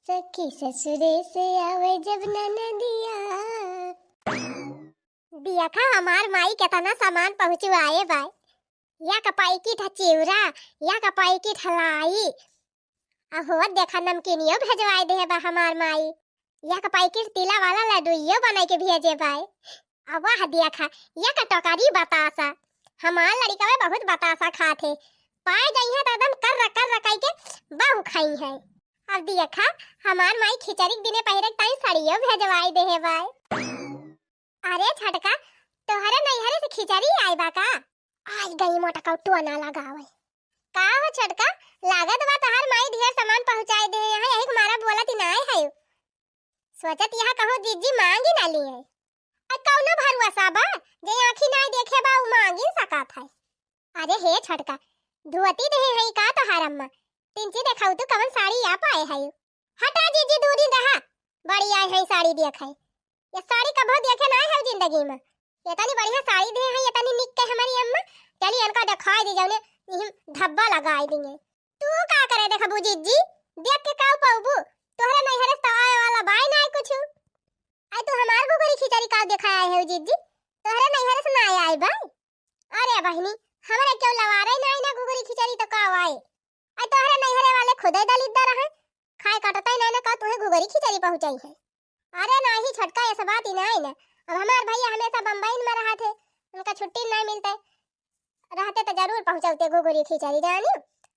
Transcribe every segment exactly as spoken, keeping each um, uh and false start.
सखी ससुरे से आवे जब ननदिया। देखा हमार माई केतना सामान पहुँचवाए बाय। या का पैकेट ह चिउरा, या का पैकेट ह लाई। अहो देखा नमकीनियो भेजवाए दे बा हमार माई। या का पैकेट तिला वाला लड्डूइयो बनाई के भेजे बाय। अब वाह देखा, या का टोकरी बतासा। हमार लड़िकवे बहुत बतासा खात है। पाए जाई है तो एकदम कर्र कर्र कई के बहु खाई है। अब देखा, हमार माई खिचड़ी के दिने पहिरे के ताई साड़ियो भेजवाई दे है बाय। अरे छोटका, तोहरे नैहरे से खिचड़ी आई बा का? आई गई मोटका टोना लगावे। का हो छोटका, लागत बा तोहार माई ढेर सामान पहुँचाई दे है, यही के मारा बोलत ही नाय है। सोचत यहाँ कहूँ जीजी मांगी ना ली है। आ कौनो भरोसा बा, जे आँखी नाय देखे बा, उ मांगी सकत है। अरे हे छोटका, धोती देहे हई का तोहार अम्मा? तिनची देखाऊ तू कवन साड़ी या पाए हई? हटा जीजी दूरी रहा, बड़ी आए हई साड़ी देखे। ये साड़ी कभो देखे ना है जिंदगी में। ये तनी बढ़िया साड़ी दे है, ये तनी निक के हमारी अम्मा। चली इनका दिखाई दे जौने इहिम धब्बा लगाई दिए। तू का करे देखबू जीजी, देख के का पाउबू? तोहरे नैहरे से तो आए वाला बाई ना कुछ। आई तू हमार घुघरी खिचड़ी का देखाए है जीजी? तोहरे नैहरे से ना आए बाई। अरे बहिनी, हमरे क्यों लवारे नाई ना घुघरी खिचड़ी तो का आए? आई तोहरे नैहरे वाले खुदे दलिद्दर हैं, खाए कटते ही नाई ना का तुहे घुघरी खिचड़ी पहुँचाई है। अरे नाही छोटका, ऐसा बात ही नाई ना। अब हमार भैया हमेशा बम्बई में रहा थे, उनका छुट्टी नाई मिलते, रहते तो जरूर पहुँचौते घुघरी खिचड़ी जानी।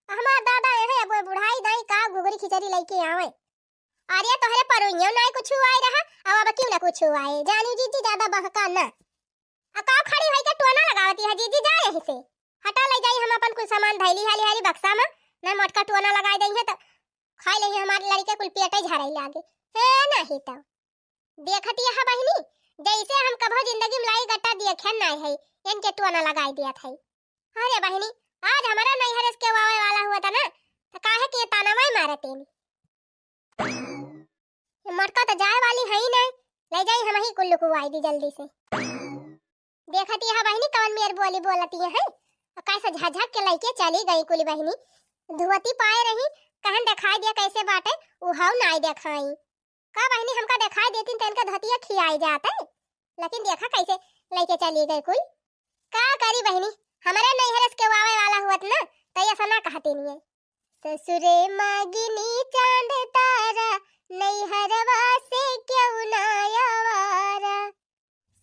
हमार दादा यही अब बुढ़ाई दाई का घुघरी खिचड़ी लेके आवे। अरे तोहरे परुइयों नाई कुछ आए रहा, अब अब क्यों ना कुछ आए। जानी जीजी ज्यादा बहका ना। आ का खड़ी होई के टोना लगावती है जीजी, जा यहीं से। हटा ले जाई हम अपन कुल सामान धैली हाली हाली बक्सा में, ना मोटका टोना लगाई दई है तो खाई ले हमारे लड़के कुल पेटे झाड़े लागे। है नहीं तो। देखत यह बहिनी, जैसे हम कभो जिंदगी में लाई गट्टा देखे नाई है, इनके टोना लगाई दिया था। अरे बहिनी, आज हमारा नैहर से केहू आवे वाला हुआ था ना, तो काहे के ताना माई मारत एनी? ये मोटका तो जाए वाली है ही नहीं, ले जाई हम ही कुल्लू को आई दी जल्दी से। देखत यह बहिनी कवन मेर बोली बोलती है, और कैसे झझक के लेके चली गई कुली बहिनी। धोती पाए रही, कहन दिखाई दिया कैसे बाटे, उहाऊ नाई दिखाई। का बहिनी हमका दिखाई देती तो इनका धोतिया खियाई जाते, लेकिन देखा कैसे लेके चली गई कुल। का करी बहिनी, हमारे नैहर से केहू आवे वाला हुअत ना, तो ऐसा ना कहती नहीं है। ससुरे मागिनी चांद तारा, नैहरवा से क्यों ना आवारा।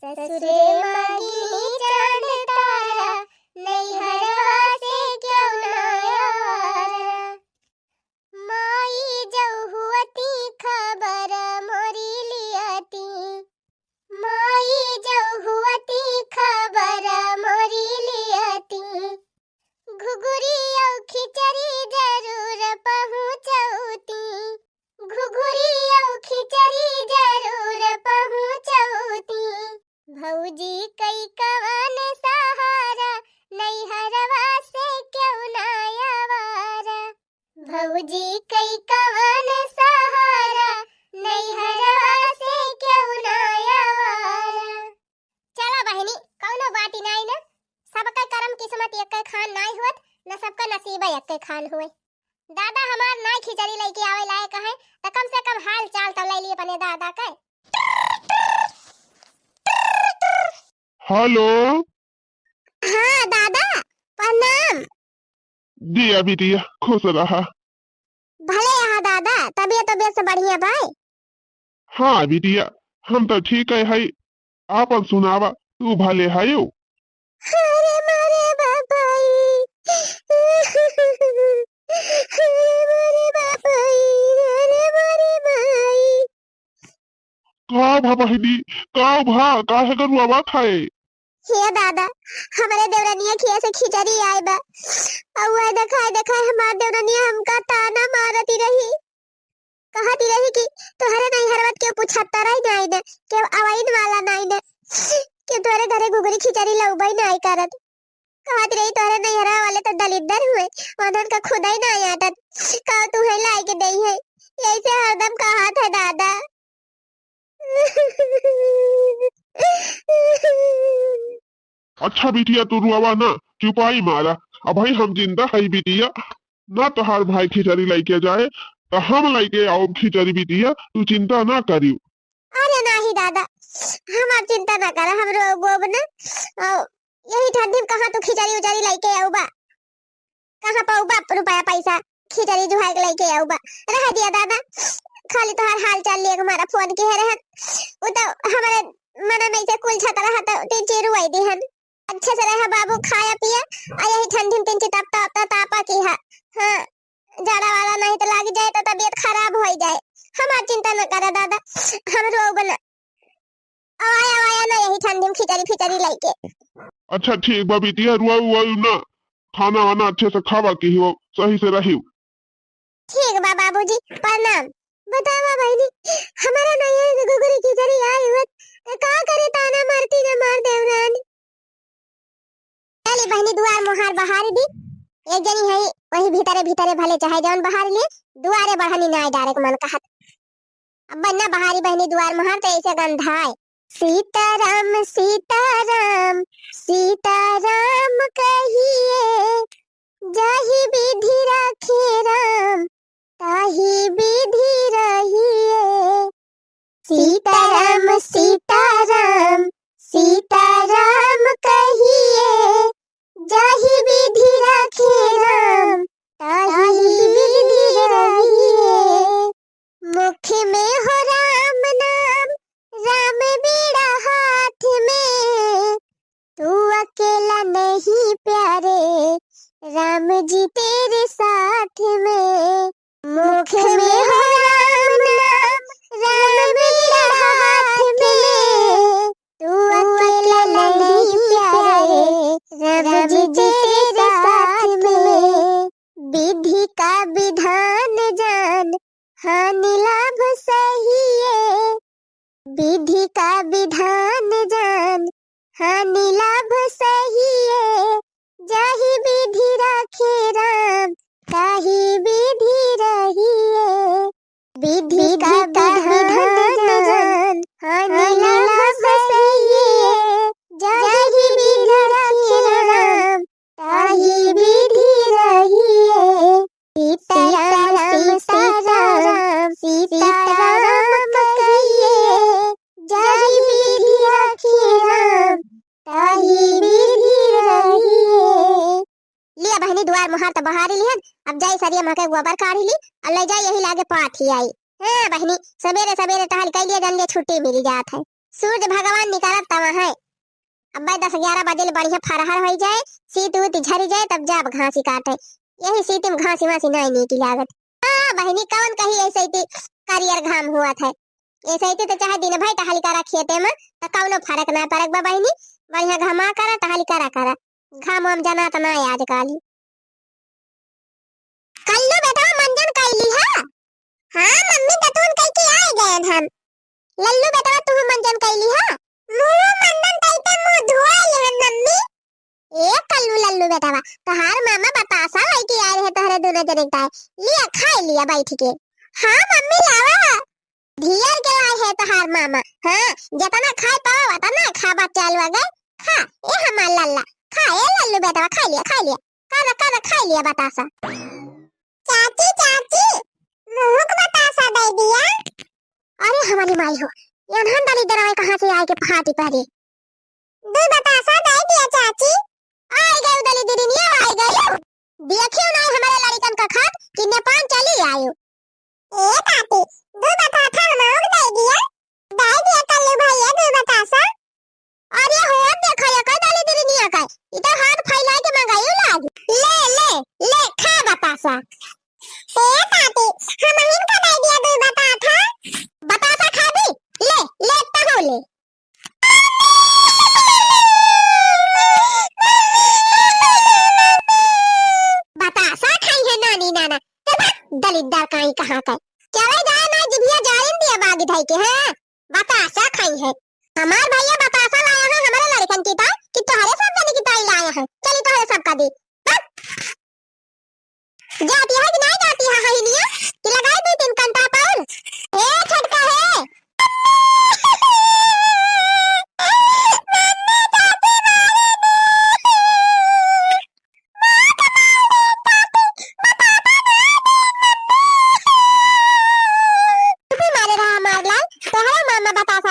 ससुरे मागिनी चांद तारा, नैहरवा से क्यों ना आवारा। माई जौ हुअती खबर मोरी लियती, माई जौ हुअती खबर मोरी लियती, घुघुरी औ खिचड़ी जरूर पहुँचौती, घुघुरी औ खिचड़ी जरूर पहुँचौती। भौजी कई कवन सहारा, नैहरवा से क्यों ना आवारा। भौजी कई कवन सहारा, नैहरवा से क्यों ना आवारा। चला बहिनी, कौनो बात ही नाई ना, सबके करम किस्मत एक्के खान नाई हुअत, न सबका नसीब एक्के खान हुए। दादा हमार नाई खिचड़ी लेके आवे लायक है, त कम से कम हाल चाल तो ले लिए अपने दादा के। हेलो। हाँ दादा, प्रणाम। दिया बिटिया, खुश रहा। भले यहाँ दादा, तबियत तबियत से बढ़िया बाय? हाँ बिटिया, हम तो ठीक है, है। आपन सुनावा, तू भले हयो? अरे मारे बाबाई, अरे मारे बाबाई, अरे मारे माई। का भा बहिनी, का भा, काहे गरुआवत है? हे दादा, हमरे देवरनिया खिया से खिचड़ी आए बा। अउ वह देखाए देखाए हमार देवरनिया हमका ताना मारती रही, कहती रही कि तोहरे नैहरवा के पूछता रही नाई ने, के अवाइन वाला नाई ने, के तोहरे घरे घुघरी खिचड़ी लउबई नाई करत। कहत रही तोहरे नैहरा वाले तो दलिद्दर हुए, वनन का खुदाई ना आटत, का तू है लाई के दई है, यही से हरदम कहत है दादा। अच्छा बिटिया, तू रुआवा ना, चुपाई मारा। अबही हम जिंदा हई बिटिया, ना तोहार भाई खिचड़ी लइके जाए, त हम लइके आउब खिचड़ी बिटिया, तू चिंता ना करिउ। अरे नाही दादा, हमार चिंता ना करा, हम रोउब ना। अ, यही ठंडी में कहाँ तू खिचड़ी उचड़ी लइके आउबा? कहाँ पाउबा रुपया पैसा खिचड़ी जुहाई के लइके आउबा? रह दिया दादा, खाली तोहार हाल चाल लिए हमारा फोन किहे रहन। उ तो हमारे मन में से कुल छत रहा तो तीन चीर रुआई दिहन। अच्छे से रहा बाबू, खाया पिया, आ यही ठंडी में तीन चीर तप तप तप तापा की है। हाँ, जाड़ा वाला नहीं तो लाग जाए तो तबीयत खराब हो जाए। हमार चिंता न करा दादा, हम रोउब ना। आया, आया ना यही ठंडी में खिचड़ी फिचड़ी लइके। अच्छा ठीक बा बिटिया, रुआ उआ ना, खाना वाना अच्छे से खावा की हो, सही से रहिउ। ठीक बा बाबूजी, प्रणाम। बतावा बहिनी, हमारा नैहर के घुघरी खिचड़ी आई हुअत, त का करे, ताना मारती न मार देवरानी। चली बहिनी दुआर मोहार बहारी दी। एक जनी है वही भीतरे भीतरे भले चाहे जौन बहारी लिए, दुआरे बढ़नी ना डारे के मन कहत। अब ना बहारी बहिनी दुआर मोहार तो ऐसे गंधाए। सीताराम सीताराम सीताराम कहिए, जाहि विधि राखे राम ताहि विधि रहिए। सीताराम सीताराम सीताराम कहिए, जाहि विधि राखे राम ताहि विधि रहिए। मुख में हो राम नाम, राम बीड़ा हाथ में, तू अकेला नहीं प्यारे, राम जी तेरे साथ में। मुख में हो राम नाम, राम बीड़ा हाथ में, तू अकेला नहीं प्यारे, राम जी तेरे साथ में। विधि का विधान जान, हानि लाभ सहिए। विधि का विधान जान, हानि लाभ सहिए। जाहि विधि राखे राम, ताहि विधि रहिए। विधि का विधान जान, हानि लाभ सहिए। जाहि विधि राखे राम, ताहि विधि रहिए। सीताराम सीताराम सीताराम कहिए, जाहि विधि राखे राम ताहि विधि रहिए। लिया बहिनी दुआर मोहार त बहारी लिहन, अब जाई सरिया मके गोबर काढ़ी ली, अउर ले जाई यही लागे पाथी आई। हे बहिनी, सबेरे सबेरे टहल कइ लिया, जन ले छुट्टी मिली जात है। सूरज भगवान निकरत तवा है। अब्बे दस ग्यारह बजे ले बढ़िया फरहर होइ जाए, सीत उत झरि जाए, तब जाब घासी काटे। यही सीत में घासी वासी नाई नीकी लागत। हाँ बहिनी, कौन कही ऐसे इति करियर घाम हुअत है? ऐसे इति तो चाहे दिन भर टहली करा खेते में, तो कौनो फरक ना परक बा बहिनी। बढ़िया घामा करा, टहली करा करा। घाम वाम जनात ना है आजकल। कल्लू बेटवा मंजन कइली है? हाँ मम्मी, दतून कइके आइ गएन हम। लल्लू बेटवा तुहू मंजन कइली है? मुँह मंजन कइके मुँह धोए लिहन मम्मी। ए कल्लू लल्लू बेटवा, तोहार मामा बतासा लइके आए रहे तोहरे दुनो जने के ताई। लिया खाइ लिया बैठ के। हाँ मम्मी लावा। ढियर के लाए है तोहार मामा। हाँ, जतना खाए पावा वतना खा, बच्चा लोग। खा, ए हमार लल्ला, खा ए लल्लू बेटवा, खाइ लिया, खाइ लिया। करा, करा, खाइ लिया बतासा। चाची, चाची, मुँह के बतासा दइ दिया। अरे हमारी माई हो, ये अनहन दलिद्दर आए कहाँ से आए के फाटी पहरे। दू बतासा दइ दिया चाची। आइ गयो दलिद्दरिनिया, आइ गयो। देखियो ना हमारे लड़िकन का खात कि नेपाल चली आयो। ए पापी, दू बतासा हमहू के दइ दिया। दइ दिया कल्लू भैया दू बतासा। अरे हो, देखो ये कई दलिद्दरिनिया का, ई तो हाथ फैलाए के मंगाइयो लाग। ले, ले, ले, खा बतासा। ए पापी, हमहिन का दइ दिया दू बतासा। बतासा खाबी? ले, ले, तहू ले। बतासा खाई है नानी नाना। चल भाग, दलिद्दर काई कहाँ का। चले जाए ना जिभिया जालिम दिया बागी धाई के, हाँ? बतासा खाई है। हमार भैया बतासा लाया है हमारे लड़कन की ताई, कि तोहरे सब जने की ताई लाया है। चली तोहरे सब का दी। बस। जाती है कि नहीं जाती है हइनिया? कि लगाई दू तीन कंटा पाउल। ए छोटका है।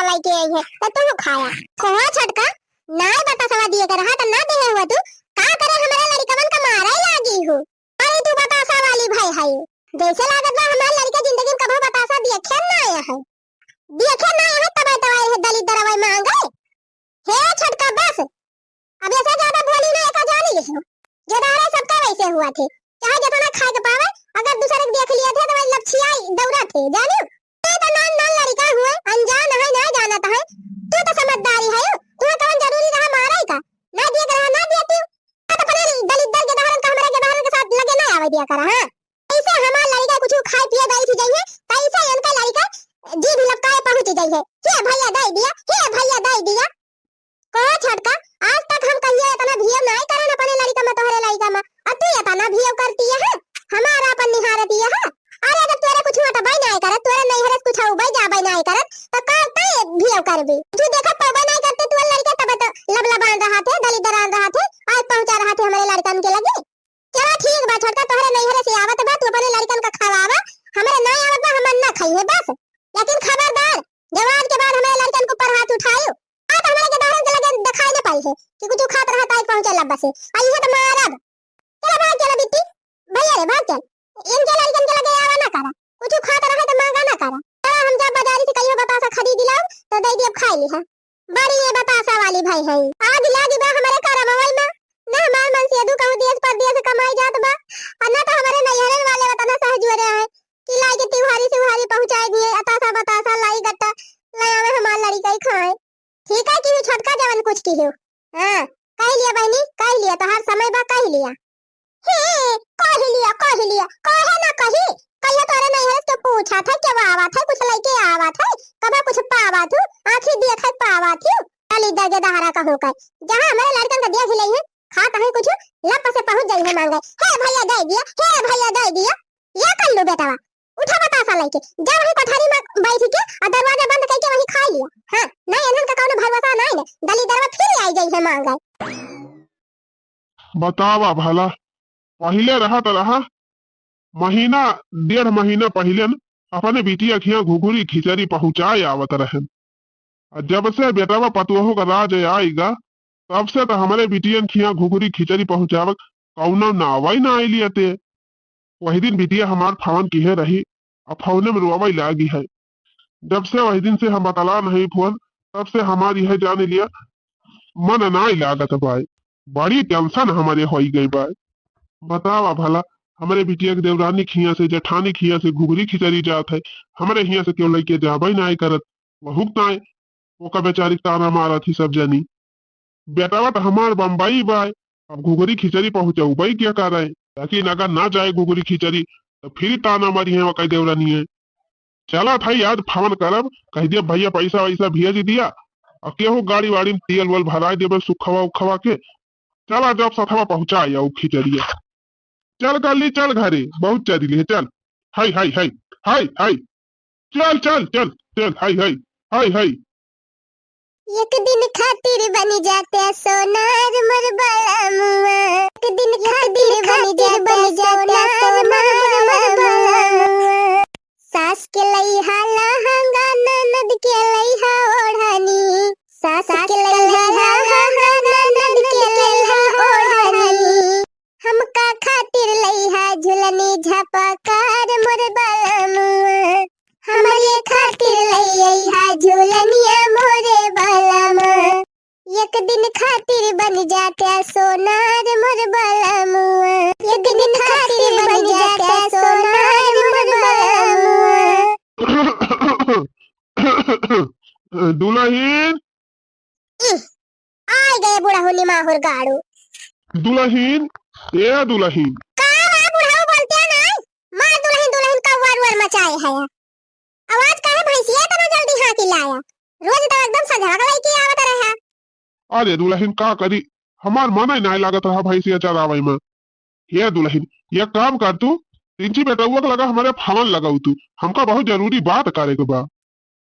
लइके आई है, त तू खाया। कहो छोटका, नाय बतासवा दिए के रहा त ना देहे हुआ तू, का करे हमरे लड़िकवन का मारे लागी हो। अरे तू बतासा वाली भई है, जैसे लागत बा हमार लड़िका जिंदगी में कभो बतासा देखे ना आया है, देखे ना आया है, तबे तबे है दलिद्दर अवै मांगे। हे छोटका बस, अब ऐसे ज्यादा बोली ना, एका जानी लिहो। गेदहरे सबका वैसे हुआ थे, चाहे जितना खाए के पावे, अगर दूसरे के देख लिया थे तो वही लपछिया दौड़ा थे, जानियो। ये तो नान नान लड़िका हुए, अनजान है, ना जानत है। तू तो समझदारी है, तुम्हें कौन जरूरी रहा मारे का? ना दिए के रहा, ना दिए तू। तो अपने दलिद्दर गेदहरन का हमरे गेदहरन के साथ लगे ना आवे दिया करा, हाँ? कैसे हमार लड़िका कुछ खाए पिए बैठ जाइए, कैसे इनका लड़िका जीभ लपकाए पहुंच जाइए, "हे भैया दे दिया, हे भैया दे दिया।" कहो छोटका, आज तक हम कहिए इतना भियो नाय करन अपने लड़िका में, तोहरे लड़िका में, और तू इतना भियो करती है, हमारा अपन निहारती है। अरे अगर तोरे कुछ अटबै नाय करत, तोरे नैहरे से कुछ उबै जाबै नाय करत, तो का तै भियो करबी? तू देखत पौबै नाय करते, तोरे लड़िका तब तो लबलबान रहा थे, दलिद्दरान रहा थे, आज पहुंचा रहा थे हमारे लड़िकन के लगे। चला ठीक बा छोटका, तोहरे नैहरे से आवत बा, तू अपने लड़िकन का खवावा, हमरे ना आवत बा, हमन ना खाइए बस। लेकिन खबरदार, जब आज के बाद हमरे लड़िकन के ऊपर हाथ उठायो, आ तो हमरे गेदहरन के लगे देखाई ना पाई है कि कुछ खात रहत आई पहुंचे लब्बा से, आ इहे तो मारब। चला भाग चला बिट्टी, भैया रे भाग चल, इनके लड़िकन के लगे आवा ना करा, कुछ खात रहे तो मांगा ना करा। चला हम जब बाजारी से कहियो बतासा खरीद लाओ तो दे दियब खाए लिहा। बड़ी ये बतासा वाली भई है। आग लागी बा हमरे करमवई में। न हमार मनसेधू कहूँ देश परदेश कमाई जात बा, और न तो हमरे नैहरन वाले वतना सहजुरे हैं कि लाई के तिउहारी सिउहारी पहुँचाई दिए, अतासा बतासा लाई गट्टा ले आवे हमार लड़िका ही खाए। ठीक है कि छोटका जवन कुछ की हो। हाँ, कह लिया बहनी, कह लिया, तोहार समय बा, कह लिया। हे, कहि लिया, कहि लिया, काहे ना कही? कहिया तोरे नैहर से पूछा था, केवा आवा था, कुछ लइके आवा था, कबा कुछ पावा थू, आँखी देखत पावा थू। चली दगे दहारा कहूँ का, जहाँ हमरे लड़िकन का देख लेइहैं, खात हैं कुछ, लप से पहुँच जाइहैं माँगे, "हे भैया दे दिया, हे भैया दे दिया।" या कर लू बेटवा, उठा बतासा लइके, जा वहीं कोठरी में बैठ के और दरवाजा बंद करके वहीं खाई लिया। हाँ, नहीं इन्हन का कौनो भरोसा नहीं ने, दलिद्दरवा फिर आई जाइहैं माँगे। बतावा भला, पहिले रहत रहा, महीना, डेढ़ महीना पहिले न अपने बिटिया खिया घुघुरी खिचड़ी पहुँचाए आवत रहेन। आ जब से बेटवा पतोहू का राज आइगा, तब से तो हमरे बिटियन खिया घुघुरी खिचड़ी पहुँचावे कौनो नावा ही ना आइलिया ते। वही दिन बिटिया हमार फोन किहे रही, आ फोने में रोवे लागी है। जब से वही दिन से हम बतला नहीं फोन, तब से हमार यह जान लिया, मन नाई लागत बाय। बड़ी tension हमरे होई गई बाय। बतावा भला, हमरे बिटिया के देवरानी खिया से, जेठानी खिया से घुघुरी खिचड़ी जात है, हमरे हिया से क्यों लइके जाबे नाई करत? वहुक ताय, ओका बेचारी के ताना मारत ही सब जनी। बेटवा त हमार बम्बई बाय, अब घुघुरी खिचड़ी पहुँचउबे क्या करे? लेकिन अगर ना जाए घुघुरी खिचड़ी, तो फिर ताना मारी है वकाई देवरानी है। चला था आज फोन करब, कह दिया भैया पैसा वैसा भेज दिया, और केहू गाड़ी वाड़ी में तेल वेल भराए देबे सुखवा उखवा के। चला जब सथवा पहुँचा आऊ खिचड़िया। चल काली चल घरे, बहुत चरी ले चल। हाय, हाय, हाय, हाय, हाय। चल, चल, चल, चल, हाय, हाय, हाय, हाय। एक दिन खातिर बन जाते सोनार मोर बलमुआ, एक दिन खातिर बन जाते सोनार मोर बलमुआ। सास के लइहा लहंगा, ननद के लइहा ओढ़नी। सास के लइहा लहंगा, ननद के लइहा ओढ़नी। हमका खातिर लइहा झुलनी झपकार मोर बलमुआ। हमरे खातिर लइहा झुलनिया मोरे बलमुआ। एक दिन खातिर बन जाते सोनार मोर बलमुआ, एक दिन खातिर बन जाते सोनार मोर बलमुआ। दुलहिन। इह, आइ गए बुढ़ऊ निमाहुर गाड़ू। दुलहिन, ए दुलहिन। का बा बुढ़ऊ बोलते नहीं? मार दुलहिन दुलहिन का वर वर मचाए है। आवाज काहे भैंसिया इतना जल्दी हाँकी लाया? रोज तो एकदम संझवा के लइके आवत रहे। अरे दुलहिन का करी, हमार मन ही नाय लागत रहा भैंसिया चरावे में। हे दुलहिन, एक काम कर तू, तिनची बेटउआ के लगा हमरे फोन लगाऊ तू, हमका बहुत जरूरी बात करे के बा।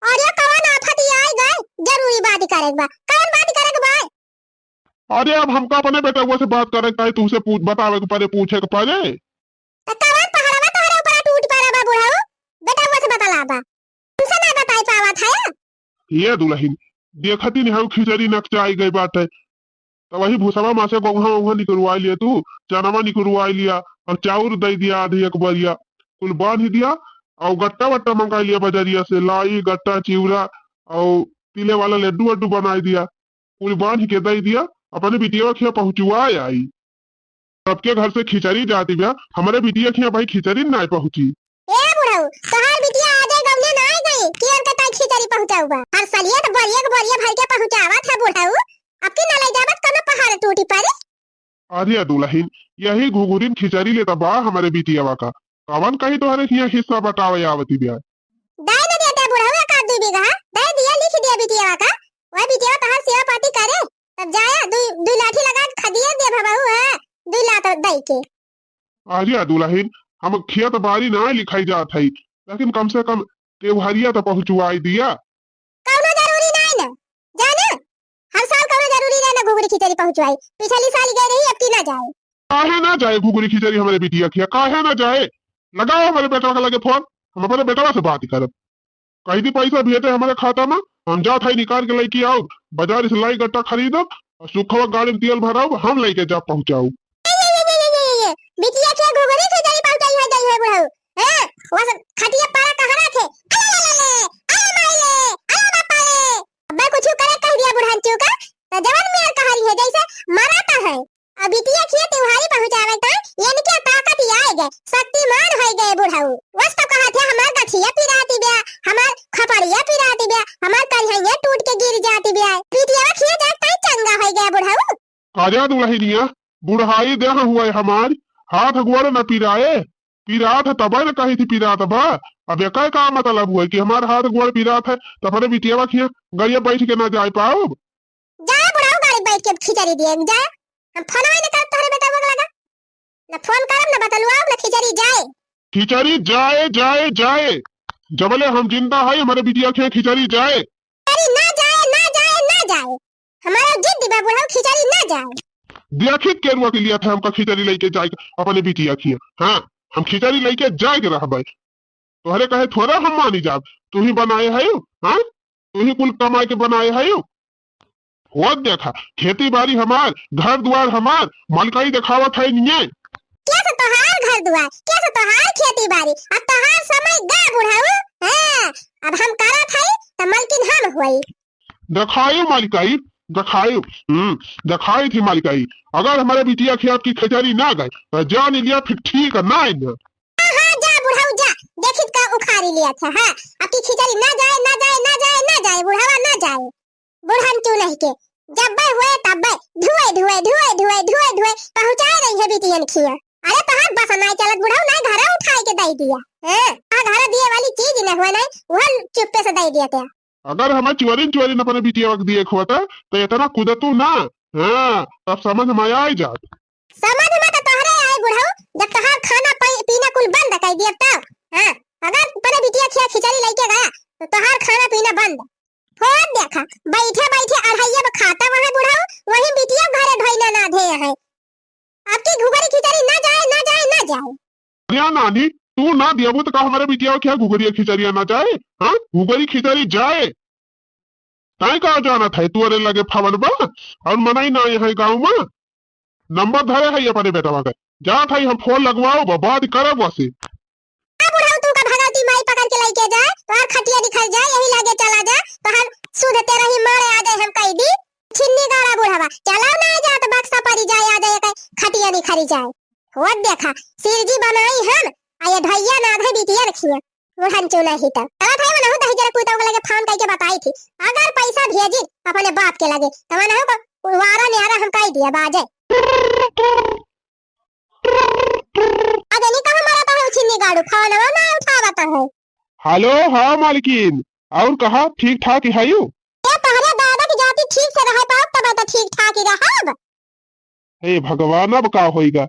अरे कवन आफत आई गए, जरूरी बात करे के बा? कवन बात करे के बा? अरे अब हमका अपने बेटउआ से बात करे के पड़े, तुमसे पूछ, बतावे के पड़े, पूछे के पड़े। त कवन पहाड़वा तोहरे ऊपर टूट पड़ा बा बुढ़ऊ? बेटउआ से बतला बा। तुमसे ना बताई पावत है। ये दुलहिन, देखतिन हउ खिचड़ी नकचाइ गइ बाटइ, त वही भुसवा मा से गउहा वउहा निकरवाइ लिया तू, चनवा निकरवाइ लिया, अउर चाउर दइ दिया आधी एक बरिया, कुल बान्हि दिया, अउर गट्टा वट्टा मंगाइ लिया बजरिया से, लाई, गट्टा, चिउरा, अउर तिले वाला लड्डू वड्डू बनाइ दिया, कुल बान्हि के दइ दिया, अपने बिटियवा खिया पहुँचवाइ आई। सबके घर से खिचड़ी जाति बा, हमरे बिटिया खिया भाई खिचड़ी नाहीं पहुँची। ए बुढ़ऊ, तोहार बिटिया आजे गउने नाहीं गइ, कि ओनके ताई खिचड़ी पहुँचाउबा? हर सलिया त बरिया के बरिया भरि के पहुँचावत ह बुढ़ऊ, अब की न लइ जाबत कउनो पहाड़ टूटि परे। अरे दुलहिन, यही घुघुरिन खिचड़ी लेत बा हमरे बिटियवा का, कवन कहीं तोहरे हिया हिस्सा बटावे आवति बिया। दइ न देते बुढ़ऊ एक आध दुइ बीघा, दइ दिया, लिखि दिया बिटियवा का, वह बिटियवा तोहार सेवा पाती करे, तब जाया दुइ, दुइ लाठी लगाइ के खदिया देबा बहू, हाँ, दुइ लात दइ के। अरे दुलहिन, हम खेत बारी नाहीं लिखाइ जात हई, लेकिन कम से कम तेवहरिया त पहुँचवाइ दिया। कउनो जरूरी नाहीं न, जाने, हर साल कउनो जरूरी नाहीं न घुघुरी खिचड़ी पहुँचवाई। पिछली साल गइ रही, अब की न जाए। काहे न जाए घुघुरी खिचड़ी हमरे बिटिया खिया, काहे न जाए? लगाओ हमरे बेटवा के लगे फोन, हम अपने बेटवा से बात करब। कहि दी पइसा भेजे हमरे खाता मा, हम जात हई निकाल के लइके आउब, बजार से लाई गट्टा खरीदब अउर सुखवा गाड़ी मा तेल भराउब, हम लइके जाब पहुँचाउब। ए, ए, ए, ए, ए, ए, ए, बिटिया के घुघुरी खिचड़ी पहुँचाई है, जाई है बुढ़ऊ। हैं? वह सब खटिया पारा कहाँ रखे? अरे, अरे, अरे, अरे, अरे माई रे, अरे बापा रे। अब्बे कुछ करे कहि दिया बुढ़ान चूका, त जवन मेर कहा रही है, जइसे मराता है। अब बिटिया खिया तेवहरी पहुँचावे का, इनके ताकत आइ गए, शक्तिमान होइ गए बुढ़ऊ। वस तो कहत है, "हमार गठिया पिराति बा, हमार खपड़िया पिराति बा, हमार करिहइया टूट के गिर जाति बा।" बिटिया खिया जात ताई चंगा होइ गए बुढ़ऊ। अरे दुलहिनिया, बुढ़ाई देह हुए हमार, हाथ गोड़ न पिराए, पिरात है तबे न कही थी पिरात बा। अब एकर का मतलब हुए कि हमार हाथ गोड़ पिरात है, त अपने बिटिया खिया गड़िया बैठ के न जाए पाउब? जाए बुढ़ऊ गाड़ी बैठ के खिचड़ी दिए, जाए। हम फोनवा न करब तोहरे बेटा बगला का। न फोन करब, न बतलवाब, न खिचड़ी जाए। खिचड़ी जाए, जाए, जाए। जबले हम जिंदा हई, हमरे बिटिया के खिचड़ी जाए। खिचड़ी ना जाए, ना जाए, ना जाए। हमारा जिद बा बुढ़ऊ, खिचड़ी ना जाए। देखी केरुआ के लिए था हमका खिचड़ी लेके जाए अपने बिटिया खिया। हाँ, हम खिचड़ी लेके जाए के रहबे। तोहरे कहे थोड़ा हम मानी जाब। तू ही बनाए है, हाँ? तू ही कुल कमाए के बनाए है। होत देखा, खेती बारी हमार, घर दुआर हमार, मलकाई देखावत है निये। कैसे तोहार घर दुआर, कैसे तोहार खेती बारी, अब तोहार समय गा बुढ़ऊ। हाँ, अब हम करत हई, त मलकिन हम होई। देखाई मलकाई, देखाई, हम्म, देखाई थी मलकाई। अगर हमरे बिटिया खिया आपकी खिचड़ी ना गए, त जान लिया फिर ठीक ना आइन। हाँ, हाँ, जा बुढ़ऊ जा, देखित का उखाड़ी लिया था, हाँ, आपकी खिचड़ी ना जाए, ना जाए, ना जाए, ना जाए, बुढ़वा ना जाए। बुढ़न चू नहीं के, जब्बे हुए तब्बे धुए, धुए, धुए, धुए, धुए, धुए पहुँचाए रही है बिटियन खिया। अरे तोहार बस नाई चलत बुढ़ऊ, नाई घरा उठाए के दे दिया। हाँ, आ घरा दिए वाली चीज न हुए नाई, वह चुप्पे से दे दिया ते। अगर हमें चोरिन चोरिन अपने बिटिया के दिए के होता, तो इतना कूदतू ना। हाँ, तब समझ में आई जात। समझ में तो तोहरे आए बुढ़ऊ, जब तोहार खाना पी-, पीना कुल बंद कर दिया तब। हाँ, अगर अपने बिटिया खिया खिचड़ी लेके गया, तो तोहार खाना पीना बंद। फोन देखा, बैठे बैठे अढ़ैया में खाता वहाँ बुढ़ऊ, वहीं बिटिया घरे ढोइना ना धे है। आपकी घुघरी खिचड़ी ना जाए, ना जाए, ना जाए। अरे नानी, तू ना दियाबू तो का हमारे बिटिया के यहाँ घुघरी खिचड़िया ना जाए? हाँ, घुघरी खिचड़ी जाए। ताई का जानत है, तू अरे लगे फवन बा और मनई ना यहाँ गाँव में। नंबर धरे है अपने बेटवा के, जात है हम फोन लगवाओ बा, बात करब वसे। आ बुढ़ऊ तू का भगवती माई पकड़ के लेके जाए, तोहार खटिया निखर जाए, यही लागे चला जाए, तोहार सुध तेरा ही मारे आ जाए हम कह दी। छिन्नी गाड़ा बुढ़वा, चलाओ ना जात बक्सा परी जाए, आ जाए कहीं खटिया निखरी जाए। होत देखा, सिरजी बनाई हम, आ ये ढैया ना धे बिटिया रखिया। बुढ़न चुना ही तब। चला था मनहु दही जरा कुछ तो लगे फोन करके बताई थी। अगर पैसा भेजी अपने बाप के लगे, तो मनहु को वारा न्यारा हम कह दिया बाजे। अरे नी कहाँ मरत है छिन्नी गाड़ू, फोनवा ना उठावत है। हेलो, हाँ मालकिन, और कहा ठीक ठाक ही हयू? ए तोहरे दादा की जाति ठीक से रहे पाओ तब तो ठीक ठाक ही रहब। हे भगवान, अब का होइगा?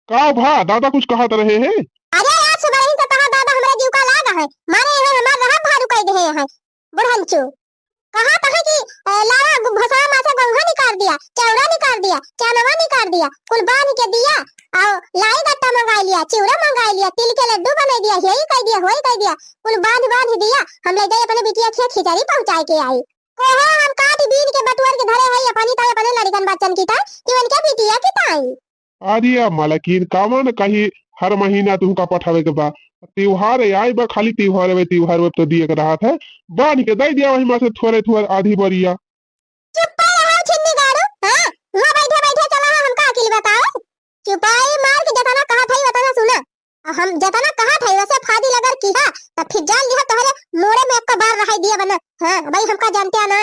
का भा दादा कुछ कहत रहे हैं? अरे यार सुबह ही तो तोहर दादा हमरा जीव का लाग है, मारे यहाँ हमार रहब भारू कह दे हैं बुढ़नचू। कहा तो है कि, ए, लावा गु-, भुसवा मा से गौहा निकाल दिया, चौरा निकाल दिया, चनवा निकाल दिया, कुल बांध के दिया, और लाई गट्टा मंगाई लिया, चिवड़ा मंगाई लिया, तिल के लड्डू बनाई दिया, यही कह दिया, वही कह दिया, कुल बांध बांध दिया। हम ले जाई अपने बिटिया खिया खिचड़ी पहुंचाए के आई। कोहो हम काट बीन के बटुअर के धरे है, अपनी ताई अपने लड़िकन बच्चन की ताई, कि उनके बिटिया की ताई। अरे मलकिन, कवन कही हर महीना तुहका पठावे के बा? त्योहार आए बा, खाली त्योहार बा, त्योहार बा तो दिए के रहत है, बांध के दे दिया वही में से थोड़े थोड़े आधी बोरिया। चुप्पे रहो छिन्नी गाड़ू, हाँ? हुआँ बैठे बैठे चला है हमका अकिल बताओ। चुपाई मार के जतना कहत है वतना सुना। अउर हम जतना कहत है वसे फाजिल अगर किहा, तब फिर जान लिहा तोहरे मोड़े में एक्को बार रहाई दिया बना। हाँ, भाई हमका जानते है ना।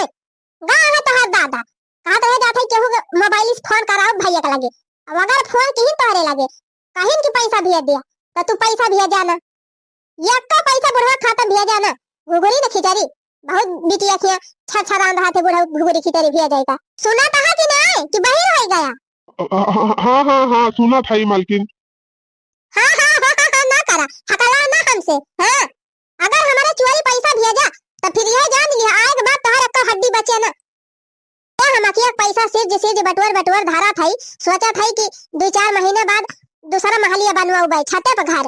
गाँव में तोहर दादा, कहत रहे जात है केहू के मोबाइल से फोन कराओ भैया के लगे। अब अगर फोन किहिन तोहरे लगे, कहिन कि पैसा भेज दिया, तो तू पैसा भेजा ना। एक्को पैसा बुढ़वा खाता भेजा ना। घुघुरी न खिचड़ी, बहुत बिटिया खिया छरछरान रहा थे बुढ़वा घुघुरी खिचड़ी भेजा जाएगा। सुना तहा कि नहीं कि बहिर हो गया? हाँ, हाँ, हाँ, सुना था ही मलकिन। हाँ, हाँ, हाँ, हाँ, हाँ, ना करा, हकला ना हमसे, हाँ। अगर हमारे चुआरी पैसा भेजा, तो फिर यह जान लिया, आए के बाद तोहर एक्को हड्डी बचे ना। तो हम अखिया पैसा सिज सिज बटोर बटोर धरा था, सोचा था कि दो चार महीने बाद दूसरा महलिया बनवाऊ बाई, छते पर घर।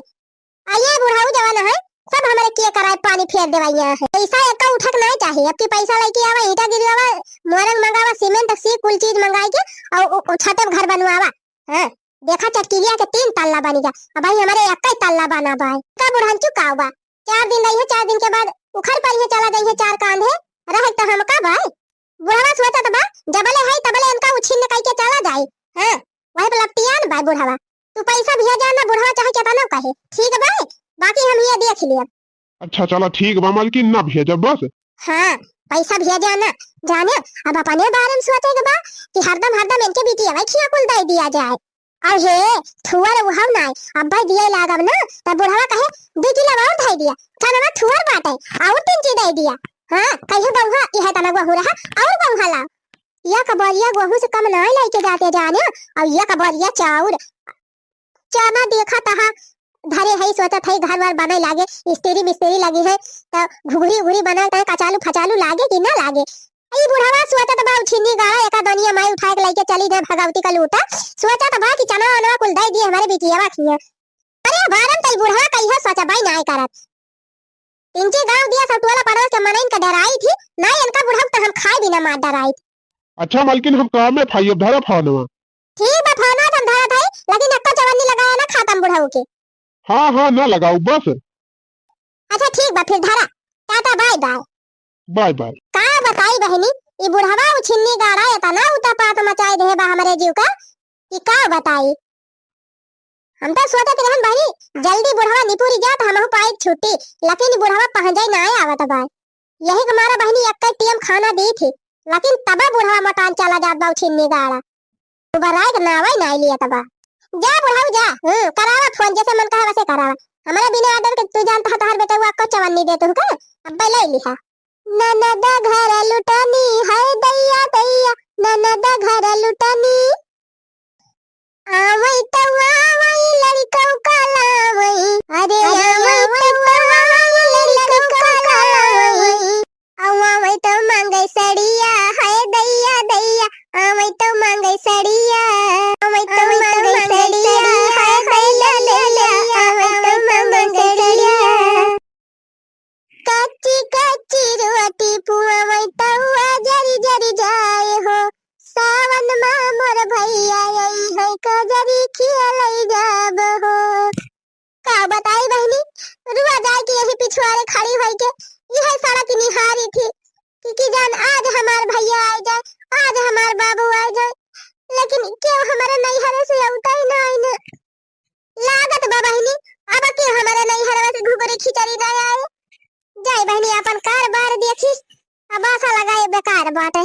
आ ये बुढ़ाऊ जवान है, सब हमारे किए कराए पानी फेर देवाइया है। पैसा एक्को उठक नहीं चाहिए, अब की पैसा लेके आवा, ईंटा गिरवावा, मोरंग मंगावा, सीमेंट, सी कुल चीज मंगाई के, और उ, उ छते पर घर बनवावा। हाँ, देखा चटकिलिया के तीन तल्ला बनी जा, अब भाई हमारे एक्को तल्ला बना बाई। का बुढ़ान चुकाओ बा? चार दिन रही है, चार दिन के बाद उखड़ पड़ी है, चला जाई है चार कांधे, रहे तो हम का बाई? बुढ़वा सोचत बा, जबले है तबले इनका उछिन्न कई के चला जाई। हाँ, वही बलतियान बा बुढ़वा। तू पैसा भेजा ना, बुढ़वा चाहे केतना कहे, ठीक बा, बाकी हम ये देख लिया। अच्छा, चला ठीक बा मलकिन, ना भेजा बस। हाँ, पैसा भेजा ना, जाने, अब अपने बारे में सोचे के बा कि हरदम, हरदम इनके बिटिया खिया कुल दे दिया जाए। अरे, थुअर उहव नाय, अब्बे दिए लागब ना, त बुढ़वा कहे, "दू किलो और धइ दिया, कनवा थुअर बाटे, और तीन चीज दे दिया।" हाँ, कहे, "बउहा, इहे तना गोहूँ रहा, और बउहा लाओ।" एक बोरिया गोहूँ से कम नाय लेके जाते जाने, और एक बोरिया चाउर। चना देखा तहा धरे है, सोचत है, घर वर बने लागे, स्त्री मिस्त्री लगी है, त घुघरी उघरी बनल, त कचालू फचालू लागे कि ना लागे? ई बुढ़वा सोचत बा, उछिन्नी गाड़ा एका दनिया माई उठाए के लइके चली गए भगवती का लूटा। सोचत बा कि चना वनवा कुल दे दिए हमारे बिटियावा खिया। अरे बारम तई बुढ़वा कहियो सोचबई नाय करत। इनके गाँव दिया सब टोला पड़ोस के मनइन का डराई थी, ना इनका बुढ़ऊ तो हम खाए बिना मार डराई थी। अच्छा मलकिन, हम काम में फाई, अब धरा फोनवा। ठीक बा, फोनवा तो हम धरत हई, लेकिन एक्को चवन्नी लगाया ना खातम बुढ़ऊ के। हाँ, हाँ, ना लगाऊ बस। अच्छा ठीक बा, फिर धरा। Tata, bye bye. Bye bye. का बताई बहिनी, ई बुढ़वा उछिन्नी गाड़ा एतना उतपात मचाए देहे बा हमरे जीव का, कि का बताई। हम तो सोचत रहन बहिनी, जल्दी बुढ़वा निपुरी जा त हमहू पाई छुट्टी, लेकिन ई बुढ़वा पहुँचे ना आवत बा। यही के मारा बहिनी एक्के टेम खाना दी थी, लेकिन तबा बुढ़वा मकान चला जात बा उछिन्नी गाड़ा। उबराए के नावै नाय लियत बा। जा बुढ़ऊ जा, हम्म, करावा फोन, जैसे मन कहे वैसे करावा। हमारे बिना order के तू जानत ह, तोहर बेटवा एक्को चवन्नी देत हूँ का? अब्बे ले लिहा। ननद घर लुटनी है दैया दैया, ननद घर लुटनी। आवै तो आवै लड़िकौ का लावै, अरे आवै तो आवै लड़िकौ का लावै। आवा वै तो मांगै सड़िया, हाय दैया दैया, आवै तो मांगै सड़िया, आवै तो मांगै सड़िया, हाय दैया दैया, आवै तो मांगै सड़िया। कच्ची कच्ची रोटी पुआवै तउआ जरि जरि जाए हो, सावन मा मोर भैया अइहैं कजरी खियलै जाब हो। का बताई बहिनी, रुआ जाए के यही पिछुआरे खड़ी होई के इहे सड़क निहारी थी कि, कि जान आज हमार भैया आए जाए, आज हमार बाबू आए जाए, लेकिन केहू हमारे नैहरे से अउतै नाई न। लागत बा बहिनी, अब केहू हमारे नैहरवा से घुघुरी खिचड़ी ना आए। जाए बहिनी अपन कार बार देखी, अब आशा लगाए बेकार बाटे।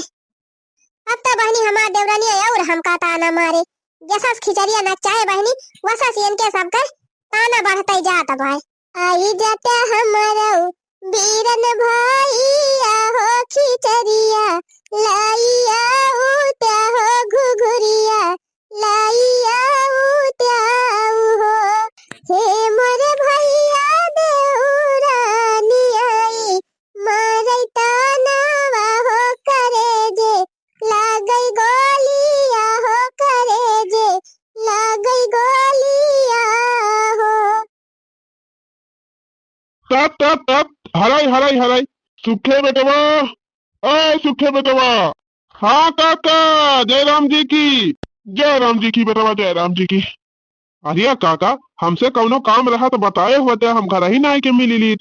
अब तो बहिनी हमार देवरानी है और हमका ताना मारे। जसस खिचड़िया नचाए बहिनी, वसस इनके सबके ताना बढ़तै जात बाय। आई जाता हमारो बीरन भैया हो खिचड़िया, लाइया उत्या हो घुघुरिया, लाइया उत्या हो। हे मोर भैया देउरानी आई, मारै तानवा हो करेजे, लागै गोलिया हो करेजे, लागै गोलिया हो। तत, तत, तत, हराई, हराई, हराई, सुखे बेटवा, ए सुखे बेटवा। हाँ काका, जय राम जी की। जय राम जी की बेटवा, जय राम जी की। अरे काका, हमसे कौनो काम रहा तो बताए होते, हम घर ही ना आके मिली लीत।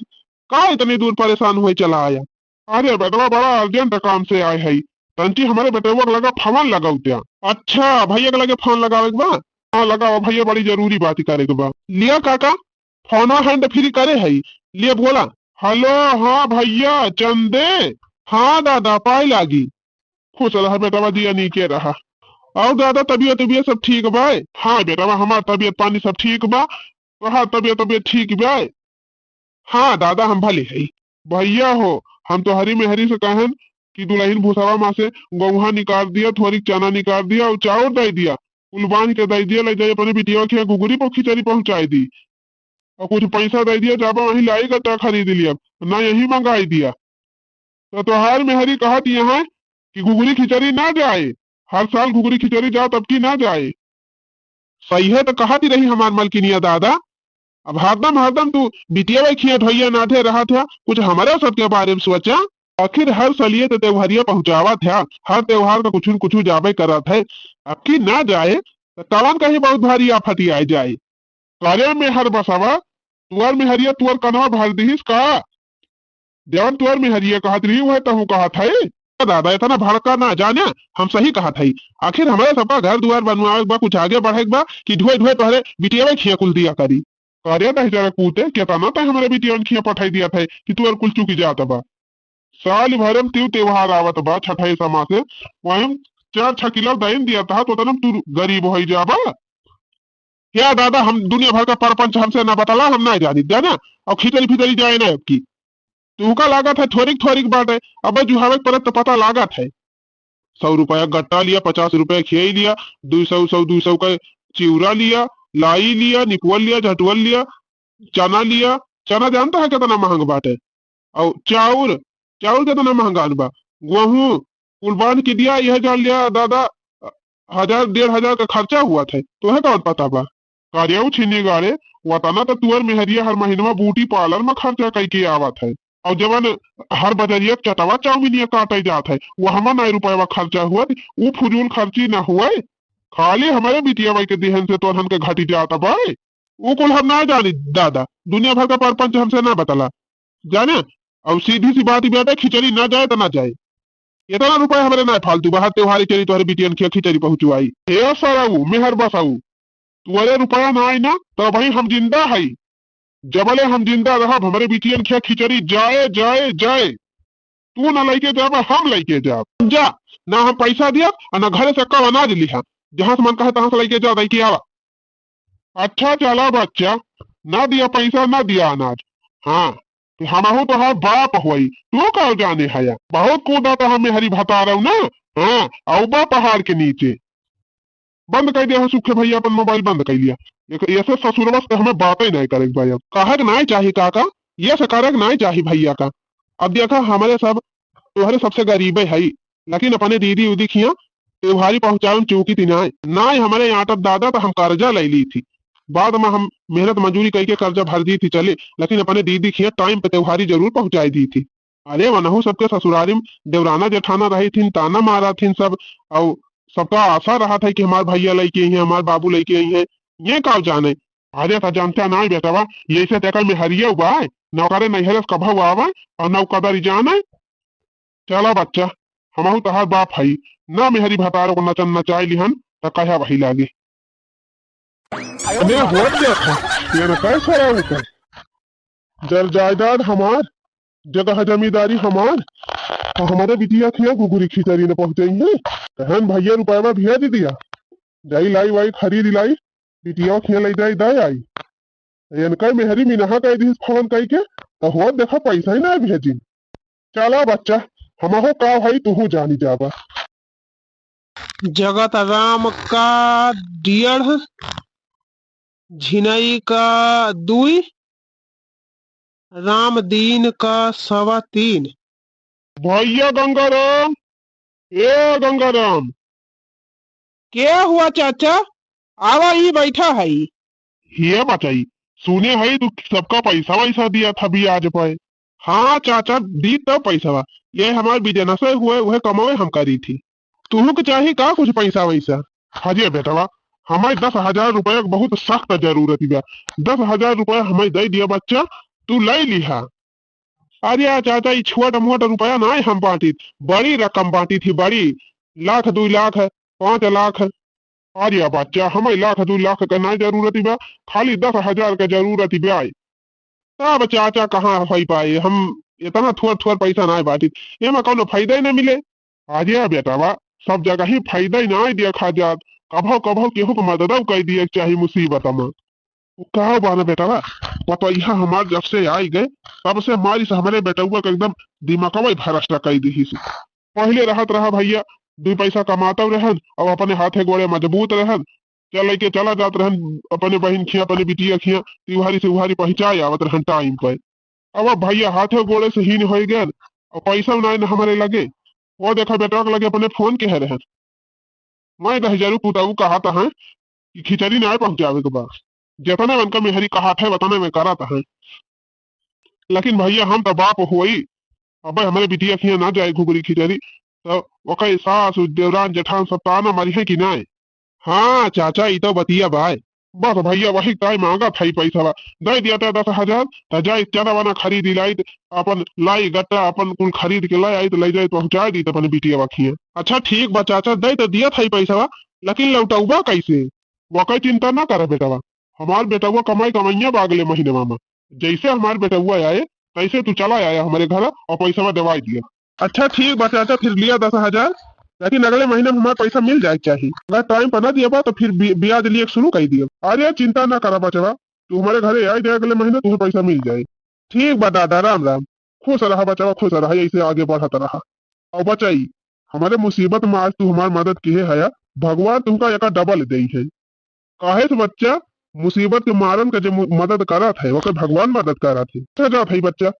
का इतनी दूर परेशान हुए चला आया? अरे बेटवा, बड़ा urgent काम से आए है। तंची हमरे बेटवा के लगा फोन लगाओ त्या। अच्छा, भैया के लगे फोन लगावे के बा? हाँ, लगाओ भैया, बड़ी जरूरी बात करे के बा। लिया काका, फोन hand free करे है, लिया बोला। हेलो, हाँ भैया, चंदे। हाँ दादा, पाए लागी। खुश रहा बेटवा, जिया नीके रहा। और दादा, तबियत, तबियत सब ठीक बा? हाँ बेटवा, हमार तबियत पानी सब ठीक बा। तोहार तबियत, तबियत ठीक बा? हाँ दादा, हम भले हई। भैया हो, हम तोहरी मेहरी से कहन कि दुलहिन भूसवा मा से गौहा निकाल दिया, थोरिक चना निकाल दिया और चाउर दे दिया, कुल बांध के दे दिया, ले जाई अपने बिटिया के यहाँ घुघुरी पर खिचड़ी पहुँचाई दी। और कुछ पैसा दे दिया, जाबा वहीं लाई गट्टा खरीद लिया, ना यहीं मंगाई दिया। तो तोहार मेहरी कहत यहाँ कि घुघुरी खिचड़ी ना जाए, हर साल घुघुरी खिचड़ी जाओ, तब की ना जाए। सही है तो कहत ही रही हमार मलकिनिया दादा। अब हरदम, हरदम तू बिटिया खिया ढोइया नाठे रहत है, कुछ हमारे सबके बारे में सोचा। आखिर हर सलिए तो त्योहारिया पहुँचावत है, हर त्योहार का कुछ न कुछ जाबे करत है। अब की ना जाए तो कवन कहीं बहुत भारी आफत आए जाए। करे मेहर बसवा, तुअर मेहरिया तुअर कनवा भर दिहिस का? जवन तुअर मेहरिया कहत रही, वह तहूँ कहत है। दादा, इतना भड़का ना जाने, हम सही कहत है। आखिर हमारे सबका घर दुआर बनवावे के बा, कुछ आगे बढ़े के बा कि ढोए ढोए तोहरे बिटियावे खिया कुल दिया करी। करे दहिजरा पूते, केतना तय हमारे बिटियावन खिया पठाई दिया था कि तुअर कुल चुकी जात बा। साल भर में तीन त्योहार आवत बा, छठई समा से, वहीं चार छह किलो दइन दिया था, तो तनम तू गरीब होई जाबा। या दादा, हम दुनिया भर का परपंच हमसे ना बतला, हम ना जानी, जाना। और खिचड़ी फिचड़ी जाए ना अबकी। तुहका लागत है थोरिक थोरिक बाटे, अब जुहावे के परत तो पता लागत है। सौ रुपया गट्टा लिया, पचास रुपया खियाई लिया, दुई सौ, सौ, दुई सौ का चिउरा लिया, लाई लिया, निपुअल लिया, झटुअल लिया, चना लिया। चना जानता है कितना महंग बाटे? और चाउर, चाउर कितना महंगान बा? गेहूं, कुल बांध के दिया, यह जान लिया दादा, हजार डेढ़ हजार का खर्चा हुआ था, तोहे कौन पता बा? कारिया उ छिन्नी गाड़े, वतना तो तुअर मेहरिया हर महीनवा ब्यूटी पार्लर में खर्चा कई के आवत है। और जवन हर बजरिया चटवा चाउमीनिया काटे जात है, वहमा नाई रुपयवा खर्चा हुआ, उ फजूल खर्ची ना हुए। खाली हमारे बिटिया बाई के दिहन से तोहन के घटी जात बाय। उ कुल हम ना जानी दादा, दुनिया भर का परपंच हमसे ना बतला। जाने, और सीधी सी बात ही बेटा, खिचड़ी ना जाए तो ना जाए। इतना रुपया हमरे ना फालतू, बाहर त्योहारी चली तोहरे बिटियन खिया खिचड़ी पहुँचवाई। हे सराऊ, मेहर बसाऊ, तुअरे रुपया ना आई ना, तब भाई हम जिंदा हई। जबले हम जिंदा रहब, हमरे बिटियन खिया खिचड़ी जाए, जाए, जाए। तू ना लइके जाबा, हम लइके जाब। जा, ना हम पैसा दिया और ना घरे से कब अनाज लिहा। जहाँ से मन कहे तहाँ से लइके जा, दइके आवा। अच्छा चला बच्चा, ना दिया पैसा, ना दिया अनाज। हाँ, तो हमहू तोहार बाप होई, तू का जाने हया? बहुत कूदा तो हमें हरी भतारऊ ना। हाँ, आऊ बा पहाड़ के नीचे। बंद कर दिया हो सुखे भैया, अपन मोबाइल बंद कर लिया। एक ऐसे ससुरवा से हमें बातें नहीं करे के भाई। अब कहे के नहीं चाही काका, ये से करे के नहीं चाही भैया का। अब देखा, हमारे सब तोहरे सबसे गरीबे हई, लेकिन अपने दीदी उदी खिया त्योहारी पहुँचावे में चूकी थी नाय। नाय हमारे आटत दादा तो हम कर्जा ले ली थी। बाद में हम मेहनत मजूरी करके कर्जा भर दी थी चले, लेकिन अपने दीदी खिया टाइम पे त्योहारी जरूर पहुँचाई दी थी। अरे वनहु सबके ससुरारी में देवराना जेठाना रही थी, ताना मारा थी सब, और सबका आशा रहा था कि हमार भैया लेके आई हैं, हमार बाबू लेके आई हैं, ये का जाने। अरे तो जानते नाय बेटवा, ये से देखा में हरिया हुआ है, नौकरे नहीं हरस कभा आवे और नौकदारी जाने। चला बच्चा, हमहू तहार बाप हई, ना मेहरी भतारो को नचन नचाई लिहन, त कहा वही लागे। अरे होत देखो, ये न कैसे रहे ऊपर। जर जायदाद हमार, जगह जमींदारी हमार, तो हमारे बिटिया खिया घुघुरी खिचड़ी न पहुँचाई है। कहन भैया रुपया भेज दिया, जाई लाई वाई खरीद लाई, बिटिया खिया ले जाई दे आई। इनका मेहरी मिनहा कह दी फोन कह के, तो होत देखा पैसा ही ना भेजिन। चला बच्चा, हमहू का भाई तुहू जानी जाबा। जगत राम का डेढ़, झिनई का दुई, राम दीन का सवा तीन। भैया गंगाराम, ए गंगाराम। के हुआ चाचा? आवा, ई बैठा है। हिया बचाई, सुने है तू सबका पैसा वैसा दिया था ब्याज पे। हाँ चाचा, दी तब पैसवा, ये हमार business हुए, उहे कमावे हम करी थी। तुहू के चाही का कुछ पैसा वैसा? अरे बेटवा, हमारे दस हजार रुपया के बहुत सख्त जरूरत बा। दस हजार रुपया हमें दे दिया बच्चा, तू ले लिहा। अरे चाचा, ई छोट मोट रुपया नाय हम बांटी, बड़ी रकम बांटी थी, बड़ी। लाख, दुई लाख, पाँच लाख। अरे बच्चा, हमें लाख, दुई लाख के नाय जरूरत बा, खाली दस हजार के जरूरत बा। तब चाचा कहाँ होई पाए, हम इतना थोर थोर पैसा नाय बांटी, एमा कौनो फायदा ही ना मिले। अरे बेटवा, सब जगह ही फायदा ही नाय देखा जात, कभो कभो केहू के मददो कर दिए के चाही मुसीबत में। उ का बा ना बेटवा, पतोहिया हमार जब से आई गए, तब से मारी से हमरे बेटउआ के एकदम दिमागवा ही भ्रष्ट कई दिहिस। पहिले रहत रहा भइया, दुई पैसा कमातउ रहन, अब अपने हाथे गोड़े मजबूत रहन, चल के चला जात रहन अपने बहिन खिया, अपने बिटिया खिया, तिउहारी से उहारी पहुँचाए आवत रहन time पे। अब, अब भइया हाथे गोड़े से हीन होइ गए, और पैसा नाय न हमरे लगे। वो देखा बेटवा के लगे अपने फोन के है रहन, मैं दहिजरू पुताऊ कहत हैं कि खिचड़ी नाय पहुँचावे के बा। जेतने उनका मेहरी कहत है, वतने में करत हैं। लेकिन भइया, हम तो बाप होई, अबे हमरे बिटिया खिया ना जाए घुघरी खिचड़ी, तो ओकर सास, देवरान, जेठान सब ताना मारी है कि नाय? हाँ चाचा, ई तो बतिया बाय। बस भइया, वही ताई मांगत है पैसा बा, दे दिया था दस हजार, तो जाए चना वना खरीद लाइत, अपन लाई गट्टा अपन कुल खरीद के ले आइत, ले जाइत पहुँचा दीत अपन बिटिया खिया। अच्छा ठीक बा चाचा, दे तो दिया था पैसा बा, लेकिन लौटौबा कैसे? वकै चिंता ना करा बेटवा, हमार बेटवा कमाई कमैया बा अगले महीनवा में। जैसे हमार बेटवा आए, तैसे तू चला आया हमरे घर और पैसवा देवाई दिया। अच्छा ठीक बा चाचा, फिर लिया दस हजार, लेकिन अगले महीने में हमार पैसा मिल जाए के चाही। अगर time पर ना दिया बा तो फिर बि-, ब्याज लिए शुरू कर दिया। अरे चिंता ना करा बचवा, तू हमरे घरे आई दे अगले महीने, तुहे पैसा मिल जाए। ठीक बा दादा, राम राम। खुश रहा बचवा, खुश रहा, ऐसे आगे बढ़त रहा। और बचाई, हमरे मुसीबत में आज तू हमार मदद किहे हया, भगवान तुमका एका double देई है। काहे से बच्चा, मुसीबत के मारन का जे मु-, मदद करत है, ओकर भगवान मदद करत है। अच्छा जात है बच्चा,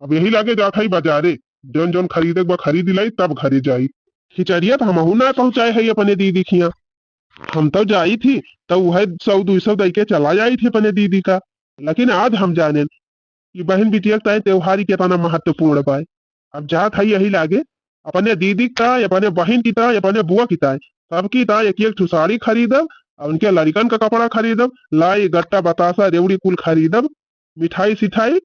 अब यही लागे जात है बाजारे, जौन जौन खरीदे के बा खरीद लाई, तब घरे जाई। खिचड़िया तो हमहू ना पहुँचाए है अपने दीदी खिया। हम तो जाई थी, तो वह सौ दुई सौ दई के चला जाई थी अपने दीदी का, लेकिन आज हम जाने कि बहिन बिटिया के ताई त्योहारी केतना महत्वपूर्ण बाय। अब जात है यही लागे, अपने दीदी के ताई, अपने बहिन की ताई, अपने बुआ की ताई, सबकी ताई एक एक ठो साड़ी खरीदब, और उनके लड़िकन का कपड़ा खरीदब, लाई, गट्टा, बतासा, रेवड़ी कुल खरीदब, मिठाई सिठाई,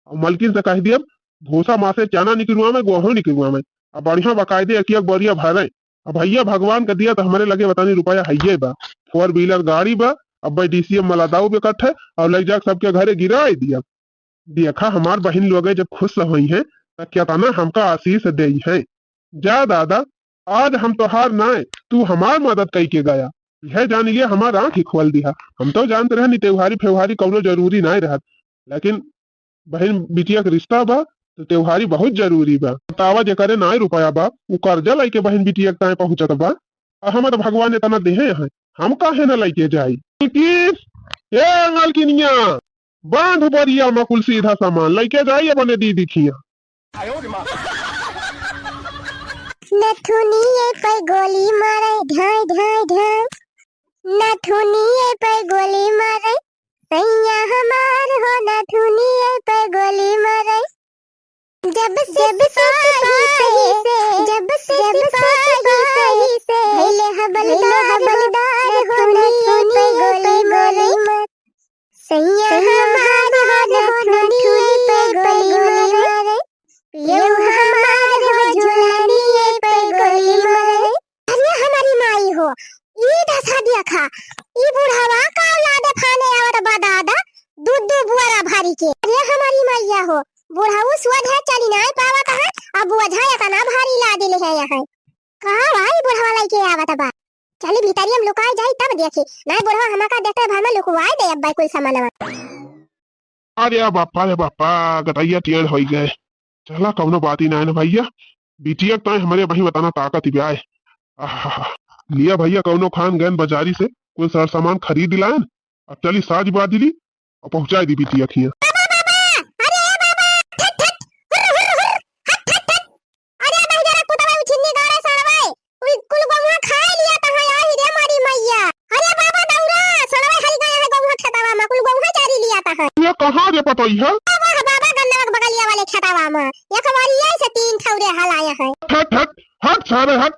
और मलकिन से कह दियब, भूसा मासे चना निकलुआ में, गोहूँ निकलुआ में, अब बढ़िया बकायदे एक एक बोरिया भरे। अब भैया भगवान का दिया तो हमरे लगे बतानी रुपया हइये बा, four wheeler गाड़ी बा, अब भाई D C M वाला दाऊ बेकत है, और ले जाके सबके घरे गिराए दिया। देखा, हमार बहिन लोग जब खुश होई हैं, त केतना हमका आशीष देई हैं। जा दादा, आज हम तोहार नाय, तू हमार मदद कई के गया। यह जान लिया, हमार आँख ही खोल दिया। हम तो जानत रहनी त्योहारी फेवहारी कौनो जरूरी नाय रहत, लेकिन बहिन बिटिया के रिश्ता बा, तो त्योहारी बहुत जरूरी बा। बतावा, जेकरे नाय रुपया बा, उ कर्जा लइके बहिन बिटिया के ताए पहुँचत बा। आ हम तो भगवान इतना देहे हैं, हम काहे न लइके जाई? कि, ए मलकिनिया, बांध बोरिया में कुल सीधा सामान लइके जाई अपने दीदी खिया। नथुनिए पे गोली मारे, ढाई, ढाई, ढाई। नथुनिए पे गोली मारे, सैया हमार हो, नथुनिए पे गोली मारे। जब से जब से सिपाही से, जब से जब से सिपाही सिपाही से, से, भइले हवलदार भइले हो, हवलदार हो, नथुनिए पे नथुनिए पे गोली मारे। गोली मारे। सैया सैया हमार हमार हो, हो, नथुनिए नथुनिए पे पे गोली गोली मारे। मारे। पियऊ हमार हो, झुलनिए पे गोली मारे। अरे हमारी माई हो, ई दशा देखा, ई बुढ़वा का औलादे फाने आवत बा दादा, दू दू बुआरा भरी के। अरे हमारी मैया हो, बुढ़ऊ सोझ है, चली नाय पावत है, अब बोझा एतना भारी लादिल है यहाँ। कहाँ बा ई बुढ़वा लइके आवत बा? चली भीतरी हम लुकाई जाई तब देखी, नाय बुढ़वा हमका देखते भर में लुकवाई दे अब्बा कुल सामानवा। अरे बापा रे बापा, गटैया टेढ़ होई गए। चला, कौनो बात ही ना है ना भैया, बिटिया के ताई हमरे वही बताना ताकत ही ब्याय। आहा, लिया भैया, कौनो खान गैन बाजारी से कुल सर सामान खरीद लायन, अब चली साज बाज ली और पहुँचाई दी बिटिया खिया। बाबा, बाबा, अरे ए बाबा, ठट, ठट, हुर, हुर, हुर, हट, हट, हट। अरे बहिजरा कुतवा उछिन्नी गाड़ा सड़वाए, कुल, कुल गौवा खाए लिया तहाँ आई रे मारी मैया। अरे बाबा दौरा, सड़वाए हरी गया है गौवा खेतवा में, कुल गौवा चारी लिया तहाँ। ये कहाँ रे पतोई है? वाह बाबा, गन्नवा के बगलिया वाले खेतवा में। हाल आया है। हट, हट, हट सारे, हट।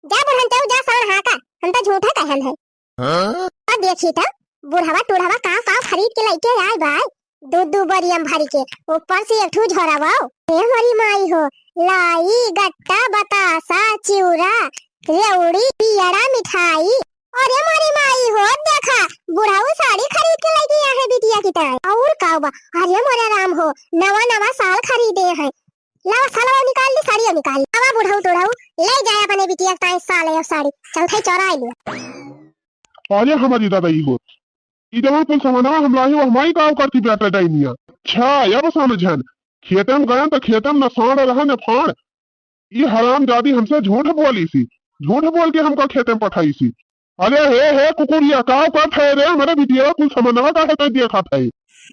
जा बुढ़न, जाऊ जा, साँड़ हाँका, हम तो झूठा कहन है। हाँ? और देखी तो बुढ़वा टुढ़वा का का खरीद के लइके आए बा, दू दू बोरियम भरी के, ऊपर से एक ठू झोरावा। हे हमारी माई हो, लाई, गट्टा, बतासा, चिउरा, रेवड़ी, पियड़ा, मिठाई। अरे मोरी माई हो, देखा, बुढ़ऊ साड़ी खरीद के लइके आए हैं बिटिया की ताई। और का बा? अरे मोरे राम हो, नवा नवा साल खरीदे हैं। लावा सालवा निकाल ली, साड़िया निकाल ली। आवा बुढ़ऊ टुढ़ऊ, ले जाए अपने बिटिया के ताई साल या साड़ी, चौथाई चौराई लिया। अरे हमारी दादा, ई हो, ई जवन कुल सामानवा हम लाए हो, हमारी का करती बेटा डाइनिया? अच्छा, अब समझन। खेते में गयन तो खेते में न साँड़ रहा न फाँड़। ई हरामजादी हमसे झूठ बोली सी, झूठ बोल के हमका खेते में पठाई सी। अरे हे, हे कुकुरिया, का करत है रे? हमरे बिटिया कुल सामानवा काहे तो देखत है?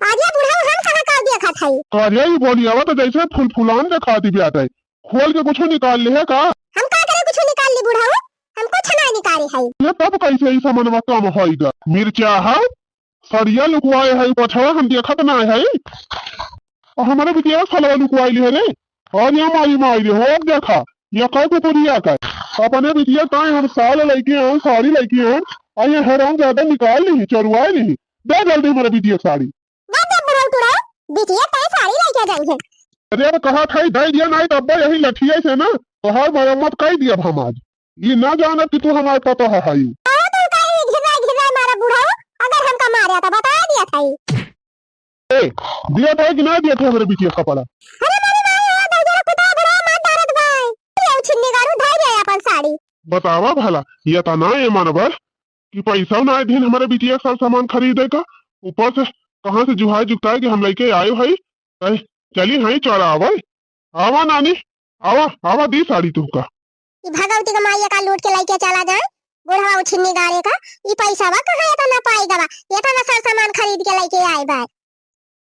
अरे बुढ़ऊ, हम कहाँ का देखत है? अरे ई बोलियावा तो जैसे फुलफुलान देखाती बेटा है। खोल के कुछ निकाल ले है का? हम का करे कुछ निकाल ली बुढ़ऊ? हम कुछ ना निकाले है। ये तब कैसे ई सामानवा कम होइगा? मिर्चा है, सड़िया लुकवाए है, पछवा हम देखत ना है। और हमारे बिटिया सलवा लुकवाई ले है रे। और ये माई माई रे, हो देखा, ये कई कुकुरिया का। अपने बिटिया ताई हम साल लइके आए, साड़ी लइके आए, और ये हरामजादा निकाल ली, चोरवाए ली। दे जल्दी हमारे बिटिया साड़ी। दे दे बुढ़ऊ टुढ़ऊ, बिटिया ताई साड़ी लइके जाई है। अरे अब कहा था, दे दिया नहीं तो अब्बा यही लठिया से ना, तोहार मरम्मत कर दिया हम आज। ये ना जाना कि तू हमारे पतोह है। ओ, तू काहे घिर्रा घिर्रा मारा बुढ़ऊ? अगर हमका मारे तो बता दिया था। ए, दिया था कि ना दिया था हमारे बिटिया कपड़ा? अरे मारी माई, ओ दहिजरा कुत्ता बुढ़ऊ मार डारत बाय। ये छिन्नी गारू धर रे अपन साड़ी। बतावा भला, ये तना ये मानवर कि पैसा ना दिन हमारे बिटिया के साथ सामान खरीदे का, ऊपर से कहाँ से जुहाई जुगताए के हम लइके आए भाई। कहे, चली हई चोरावे। आवा नानी, आवा, आवा, दी साड़ी तुमका। ई भगवती का माई का लूट के लइके चला जाए, बुढ़वा उछिन्नी गारे का, ई पैसावा कहाँ एतना पाई गवा, एतना सर सामान खरीद के लइके आए बा।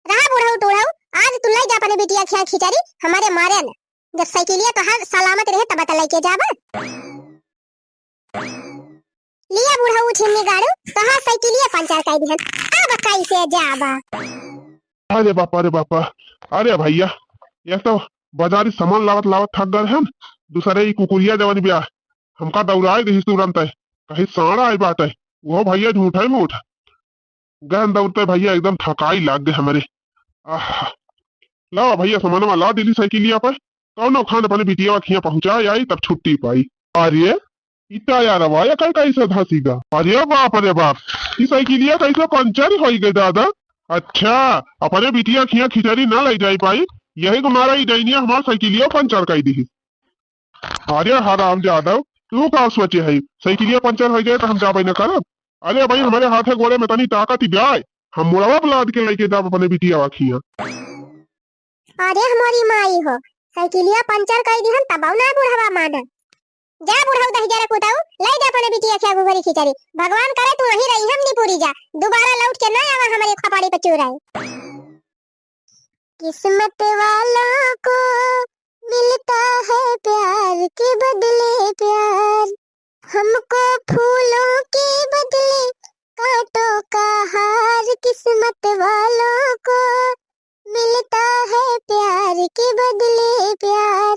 रहा बुढ़ऊ टुढ़ऊ, आज तू ले जा अपने बिटिया खिया खिचड़ी, हमारे मारे न। जब साइकिलिया तोहार सलामत रहे तब त लइके जाबा। लिया बुढ़ऊ छिन्नी गाड़ू, तोहार साइकिलिया पंचर कर दिहन। अब कैसे जाबा? अरे बापा, अरे बापा, अरे भैया, ये तो बाजारी सामान लावत लावत थक गए हम। दूसरे ई कुकुरिया जवन बिया, हमका दौड़ाए दिहिस तुरंत, कहीं साँड़ आए बाटे। वो भैया झूठा ही मूठ। गहन दौड़ते भैया एकदम थकाई लाग गए हमरे। आह, लावा भैया, सामानवा ला दिली साइकिलिया पर, कौनो खान अपने बिटिया खिया पहुँचा आई, तब छुट्टी पाई। अरे, इता यार, वाह, या कई, कई से धसी गा। अरे बाप रे बाप, ई साइकिलिया कैसे पंचर होई गई दादा? अच्छा, अपने बिटिया खिया खिचड़ी ना ले जाई पाई, यही को मारा ई डैनिया हमार साइकिलिया पंचर कर दी। अरे हराम जादव, तू का सोचे है, साइकिलिया पंचर हो जाए तो हम जाबे न करब? अरे भाई, हमारे हाथे गोड़े में तनी ताकत ही जाए, हम मुड़वा बुलाद के लेके जाब अपने बिटिया खिया। अरे हमारी माई हो, साइकिलिया पंचर कर दिहन तबौ ना बुढ़वा माने। जा बुढ़ऊ दहिजरा कुताऊ, ले जा अपने बिटिया खिया घुघरी खिचड़ी। भगवान करे तू वहीं रही, हम नहीं पूरी जा, दोबारा लौट के ना आवा हमारे खपाड़ी पे चुराए। किस्मत वालों को मिलता है प्यार के बदले प्यार, हमको फूलों के बदले कांटों का हार। किस्मत वालों को मिलता है प्यार के बदले प्यार।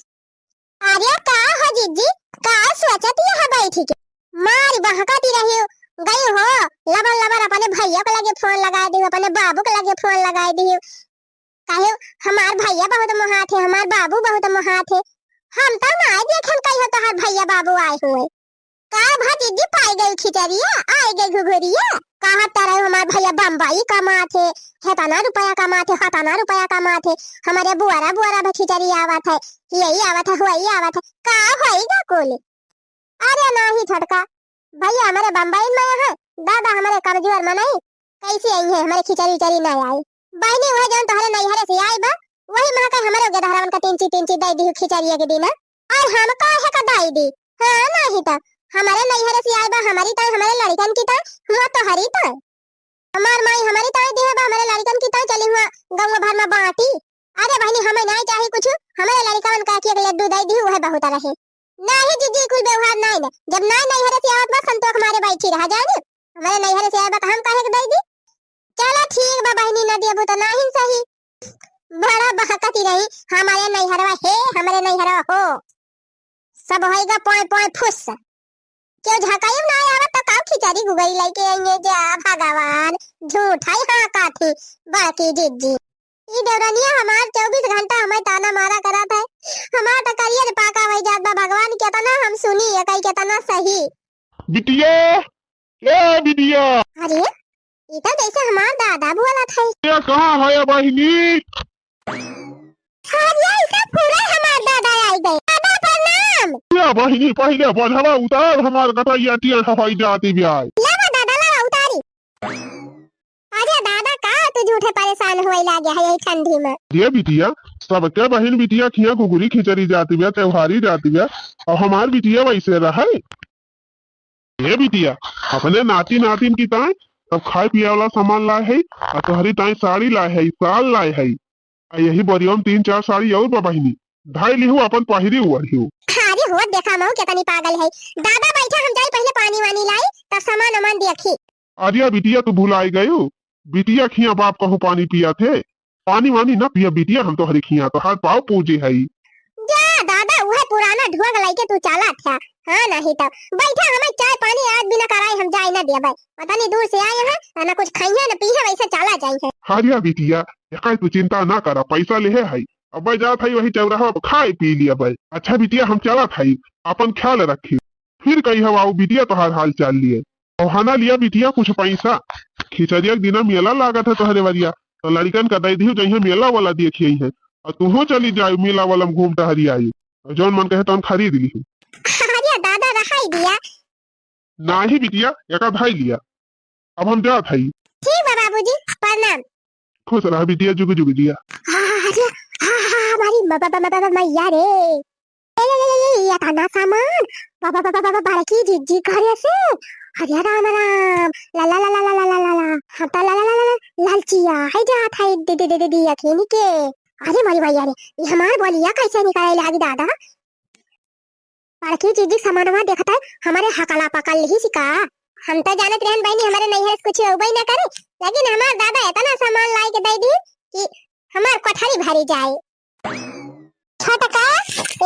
अरे का हो जिज्जी, का सोचत यहाँ बैठी के? मारी बहकती रही गई हो, लबर लबर अपने भैया के लगे फोन लगाए दियो, अपने बाबू के लगे फोन लगाए दियो। कहे, हमार भैया बहुत मोहात है, हमार बाबू बहुत मोहात है। हम तो ना देखे कहियो तोहार भैया बाबू आए हुए। का भतीजी पाई गई खिचड़िया, आई गई घुघुरिया? कहा तरह हमार भैया बम्बई कमात है, हेतना रुपया कमात है, हतना रुपया कमात है, हमारे बुआरा बुआरा में खिचड़ी आवत है, यही आवत है, वही आवत है, का होई गा कुल? अरे नाही छोटका, भैया हमारे बम्बई में है, दादा हमारे कमजोर मनई, कैसे आई है, हमारे खिचड़ी उचड़ी ना आई। बहनी वह जौन तोहरे नैहरे से आई बा, वही महका हमारे गेदहरवन का टिंची टिंची दे दी खिचड़िया के दिन। और हम काहे का दाई दी? हाँ, नाही तो हमारे नैहरे से आए बा, हमारी ताई, हमारे लड़कन की ताई, हुआ तोहरी ताई। हमार माई हमारी ताई दिहे बा, हमारे लड़कन की ताई चली हुआ गाँव भर में बांटी। अरे बहनी, हमें नहीं चाही कुछ, हमारे लड़कन का एक एक लड्डू दे दी, वह बहुत रहे। नाही जीजी, कुल व्यवहार नाही न, जब नाही नैहरे से आवत बा, संतोख मारे बैठी रहा जाए नी। हमारे नैहरे से आए बा, तो हम काहे के दे दी? चला ठीक बा बहनी, ना देबू तो नाही सही। बड़ा बहकती रही, "हमरे नैहरवा हे, हमरे नैहरवा हो।" सब होइगा पोंय पोंय फुस। केहू झकाइब ना आवा तो काउ खिचड़ी गुगरी लइके आइए जा, भगवान, झूठा ही हाँकत ही बड़की जिज्जी। ई देवरनिया हमार चउबीस घंटा हमें ताना मारा करत है। हमार तो करियर पाका होइ जात बा, भगवान केतना हम सुनी, एकई केतना सही। बिटिया, ए बिटिया। अरे, ई तो जैसे हमार दादा बोलत है। ए, कहाँ है बहिनी? अरे, ई तो पूरा हमार दादा आई गए। दादा प्रणाम। ए बहिनी, पहिले बोझवा उतार, हमार कटैया टिया खपाई जाती ब्याय। लावा दादा, लावा उतारी। अरे दादा, का तू झूठे परेशान होए लागे है यही ठंडी में? ये बिटिया, सबके बहिन बिटिया खिया घुघुरी खिचड़ी जाती बा, त्योहारी जाती बा, और हमार बिटिया वैसे रहे। ए बिटिया, अपने नाती नातिन की ताई सब खाए पिए वाला सामान लाए है, आ तोहरी ताई साड़ी लाए है, साल लाए है, आ यही बोरिया में तीन चार साड़ी और बा बहिनी, धाई लिहू अपन पहिरी ओढ़ियो। अरे हो, देखा महू केतनी पागल है। दादा बैठा, हम जाई पहिले पानी वानी लाई, तब सामान वामान देखी। अरे बिटिया, तू भुलाई गयू, बिटिया खिया बाप कहूँ पानी पिया थे, पानी वानी ना पिया बिटिया, हम तोहरी खिया तोहार पाँव पूजे हई। जा दादा, उहे पुराना ढोंग लइके तू चाला था। हाँ, नहीं तो बैठा, हमें चाय पानी आज बिना कराए हम जाए ना देबे। पता नहीं दूर से आए हैं, ना कुछ खाइए ना पीहे, वैसे चाला जाए है। हरिया बिटिया, एकाई तू चिंता ना करा, पैसा लेहे हई, अब जात हई वही चौराहा पर खाए पी लिया भाई। अच्छा बिटिया, हम चलत हई, अपन ख्याल रखी। फिर कही हवा बिटिया तोहार हाल चाल लिए। और हना लिया बिटिया कुछ पैसा, खिचड़िया के दिना मेला लागत है तोहरे वरिया, तो लड़िकन का दे दिहु, जइहे मेला वाला देखिए है, और तुहो चली जाए मेला वाला में घूम टहरी आई, और जौन मन कहे तौन खरीद लिहु। अरे दादा, रहाई दिया। नाही बिटिया, एका धाई लिया, अब हम जात हई। ठीक बा बाबूजी, प्रणाम। खुश रहा बिटिया, जुग जुग जिया। हाँ, हाँ, हाँ, हाँ, हाँ, हमारी म-, ब-, ब-, ब-, ब-, ब-, मैया रे। ए, ए, ए, ए, ए, ये तना सामान। बा-, बा-, ब-, ब-, ब-, ब-, बड़की जिज्जी घरे से। अरे राम राम। ला, ला, ला, ला। हम तो ला, ला, ला, ला, ला, लालचिया है जात है दे, दे, दे, दे, दिया खीनी के। अरे मोरी मैया रे, ये हमार बोलिया कैसे निकले लागी दादा? बड़की जिज्जी सामानवा देखत है, हमारे हकला पकड़ लिही सी का? हम तो जानत रहन बहिनी, हमारे नैहर से कुछ अउबे ना करे, लेकिन हमार दादा इतना सामान लाई के दे दी कि हमार कोठरी भरी जाए। छोटका,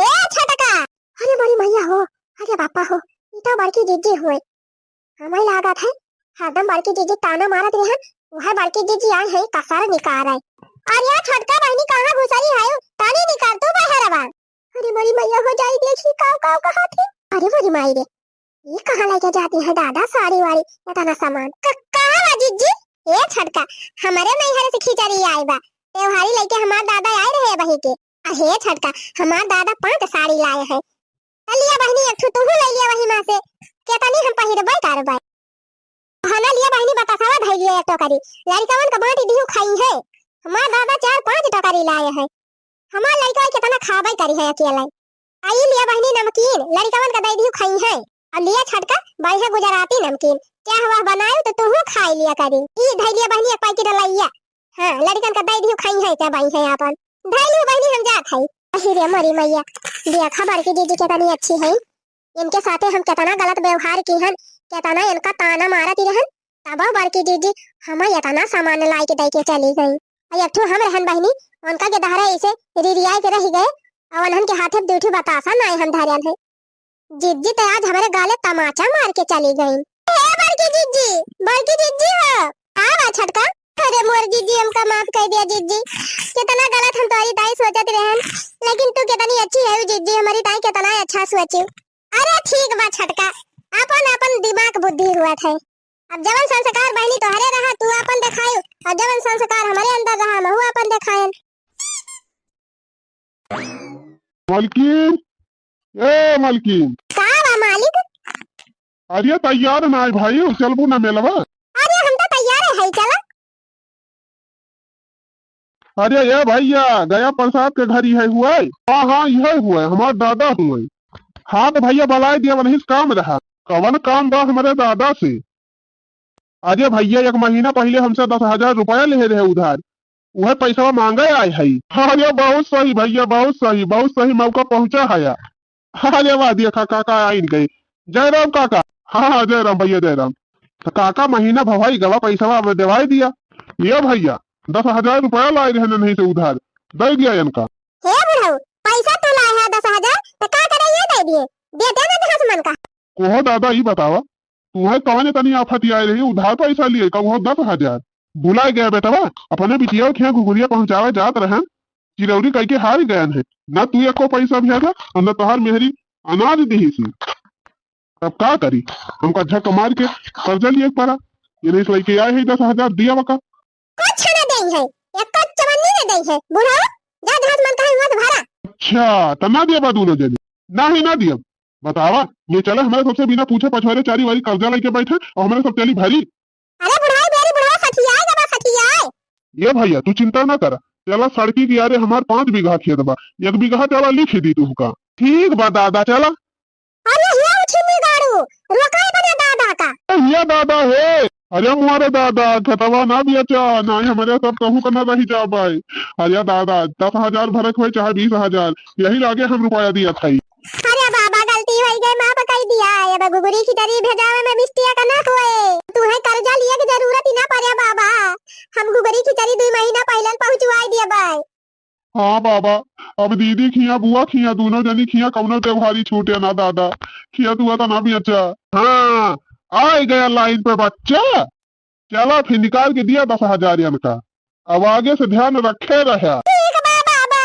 ए छोटका। अरे मोरी मैया हो, अरे बापा हो, ई तो बड़की जिज्जी हुए। हमें लागत है, हरदम बड़की जिज्जी ताना मारत रहन, वह बड़की जिज्जी आई है, कसर निकाल रहे। अरे छोटका बहिनी, कहाँ घुसरी है? तानी निकाल तू बहरवा। अरे मोरी मैया हो जाई, देखी काव काव कहा थी। अरे मोरी माई रे, ये कहाँ लेके जाती है दादा साड़ी वाड़ी, इतना सामान? क-, कहाँ बा जिज्जी? ए छोटका, हमारे नैहर से खिचड़ी आई बा, त्योहारी लेके हमार दादा आए रहे बही के। अहे छोटका, हमार दादा पांच साड़ी लाए हैं। त लिया बहिनी, एक ठो तुहू ले लिया वही में से, केतनी हम पहिरबे करबे। हना लिया बहिनी, बतासवा धई लिया एक टोकरी, लड़िकवन का बांटी दिहू खाई है। हमार दादा चार पांच टोकरी लाए हैं। हमार लड़िका केतना खाबे करी है अकेले। आई लिया बहिनी नमकीन, लड़िकवन का दे दिहू खाई है। और लिया छोटका, बढ़िया गुजराती नमकीन, क्या हुआ बनायो तो तुहू खाई लिया करी। ई धई लिया बहिनी एक पैकेट लइया। हाँ, लड़िकन का दे दिहू खाई है, क्या बाई है आपन। धई लिहू बहिनी, हम जात हई। अही रे मोरी मैया, देखा बड़की जिज्जी केतनी अच्छी है। इनके साथे हम केतना गलत व्यवहार की हन, केतना इनका ताना मारत रहन, तब बड़की जिज्जी हमें इतना सामान लाई के दे के चली गई। और एक ठो हम रहन बहिनी, उनका के दहरे ऐसे रिरियाए के रह गए, और उन्हन के हाथे दू ठो बतासा नाई हम धरन है। जिज्जी तो आज हमारे गाले तमाचा मार के चली गई। हे बड़की जिज्जी, बड़की जिज्जी हो, का बा छोटका? अरे मोर जिज्जी, हमका माफ कर दिया जिज्जी, कितना गलत हम तोरी ताई सोचत रहन, लेकिन तू कितनी अच्छी है जिज्जी, हमारी ताई कितना अच्छा सोची। अरे ठीक बा छोटका, अपन अपन दिमाग बुद्धि हुआ थे। अब जवन संस्कार बहिनी तोहरे रहा, तू अपन देखायु, और जवन संस्कार हमारे अंदर रहा, महू अपन देखायन। मलकिन, ए मलकिन। का बा मालिक? अरे तैयार ना है भाई, चलबू ना मेलवा? अरे हम तो तैयार है, चला। अरे ए भैया, गया प्रसाद के घर इहे हुए? हाँ, हाँ, इहे हुए, हमार दादा हुए। हाँ तो भैया, बुलाए दिया, वहीं से काम रहा। कवन काम बा हमारे दादा से? अरे भैया, एक महीना पहिले हमसे दस हजार रुपया लेहे रहे उधार, उहे पैसवा मांगे आए है। अरे बहुत सही भैया, बहुत सही, बहुत सही मौका पहुँचा है। अरे वाह, देखा काका आइन गए। जय राम काका। हाँ, हाँ, जय राम भैया, जय राम। तो काका, महीना भवाई गवा, पैसवा अब देवाई दिया। ये भैया, दस हजार रुपया लाए रहे नहीं से उधार, दइ दिया इनका। हे बुढ़ऊ, पैसा तू लाए है दस हजार, तो का करे ये दइ दिए? दे दे ना दस मन का। कोहो दादा, ई बतावा, तुहे कवने तनी आफत आए रही, उधार पैसा लिए, कब हो दस हजार? भुलाए गया बेटवा, अपने बिटिया के यहाँ घुघुरिया पहुँचावे जात रहन, चिरौरी कइके हार गयन है। ना तू एको पैसा भेजा और ना तोहार मेहरी अनाज दिही सी। तब का करी, हमका झक मार के कर्जा लिए के पड़ा। ये नहीं लइके आए है दस हजार, दिया बका। कुछ न देई है, एको चवन्नी न देई है। बुढ़ऊ, जा जहाँ मन कहे हुआ तो भरा। अच्छा, त ना दिया बा दोनों जने? नाही, ना दिया। बतावा, ये चले हमारे सबसे बिना पूछे पछवारे चारी वारी कर्जा लइके बैठे और हमारे सब चली भरी। अरे बुढ़ऊ, बेरी बुढ़ऊ सठियाए जबा सठियाए। ये भैया, तू चिंता ना कर, चला सड़की किनारे हमार पाँच बीघा खेत बा, एक बीघा चला लिख दी तुहका। ठीक बा दादा, चला। अरे ये उठिनी गाड़ू, रोका अपने दादा का। ए, ये दादा है। अरे मोरे दादा, खेतवा ना बेचा, नाही हमारे सब कहूँ का ना रही जाबाई। अरे दादा, दस हजार भरक होए चाहे बीस हजार, यही लागे हम रुपया दिया था। अरे बाबा, गलती होई गई, माफ कई दिया। अब घुघुरी खिचड़ी भेजावे में mistake ना होए। तुहे कर्जा लिए के जरूरत ही ना पड़े बाबा, हम घुघुरी खिचड़ी दुई महीना पहले पहुँचवाई दिया बाय। हाँ बाबा, अब दीदी खिया, बुआ खिया, दोनों जनी खिया कौनो त्योहारी छूटे ना दादा, खिया दुआ तो ना बेचा। हाँ, आ गया लाइन पे बच्चा। चला फिर निकाल के दिया दस हजार इनका, अब आगे से ध्यान रखे रहा। ठीक बा बाबा।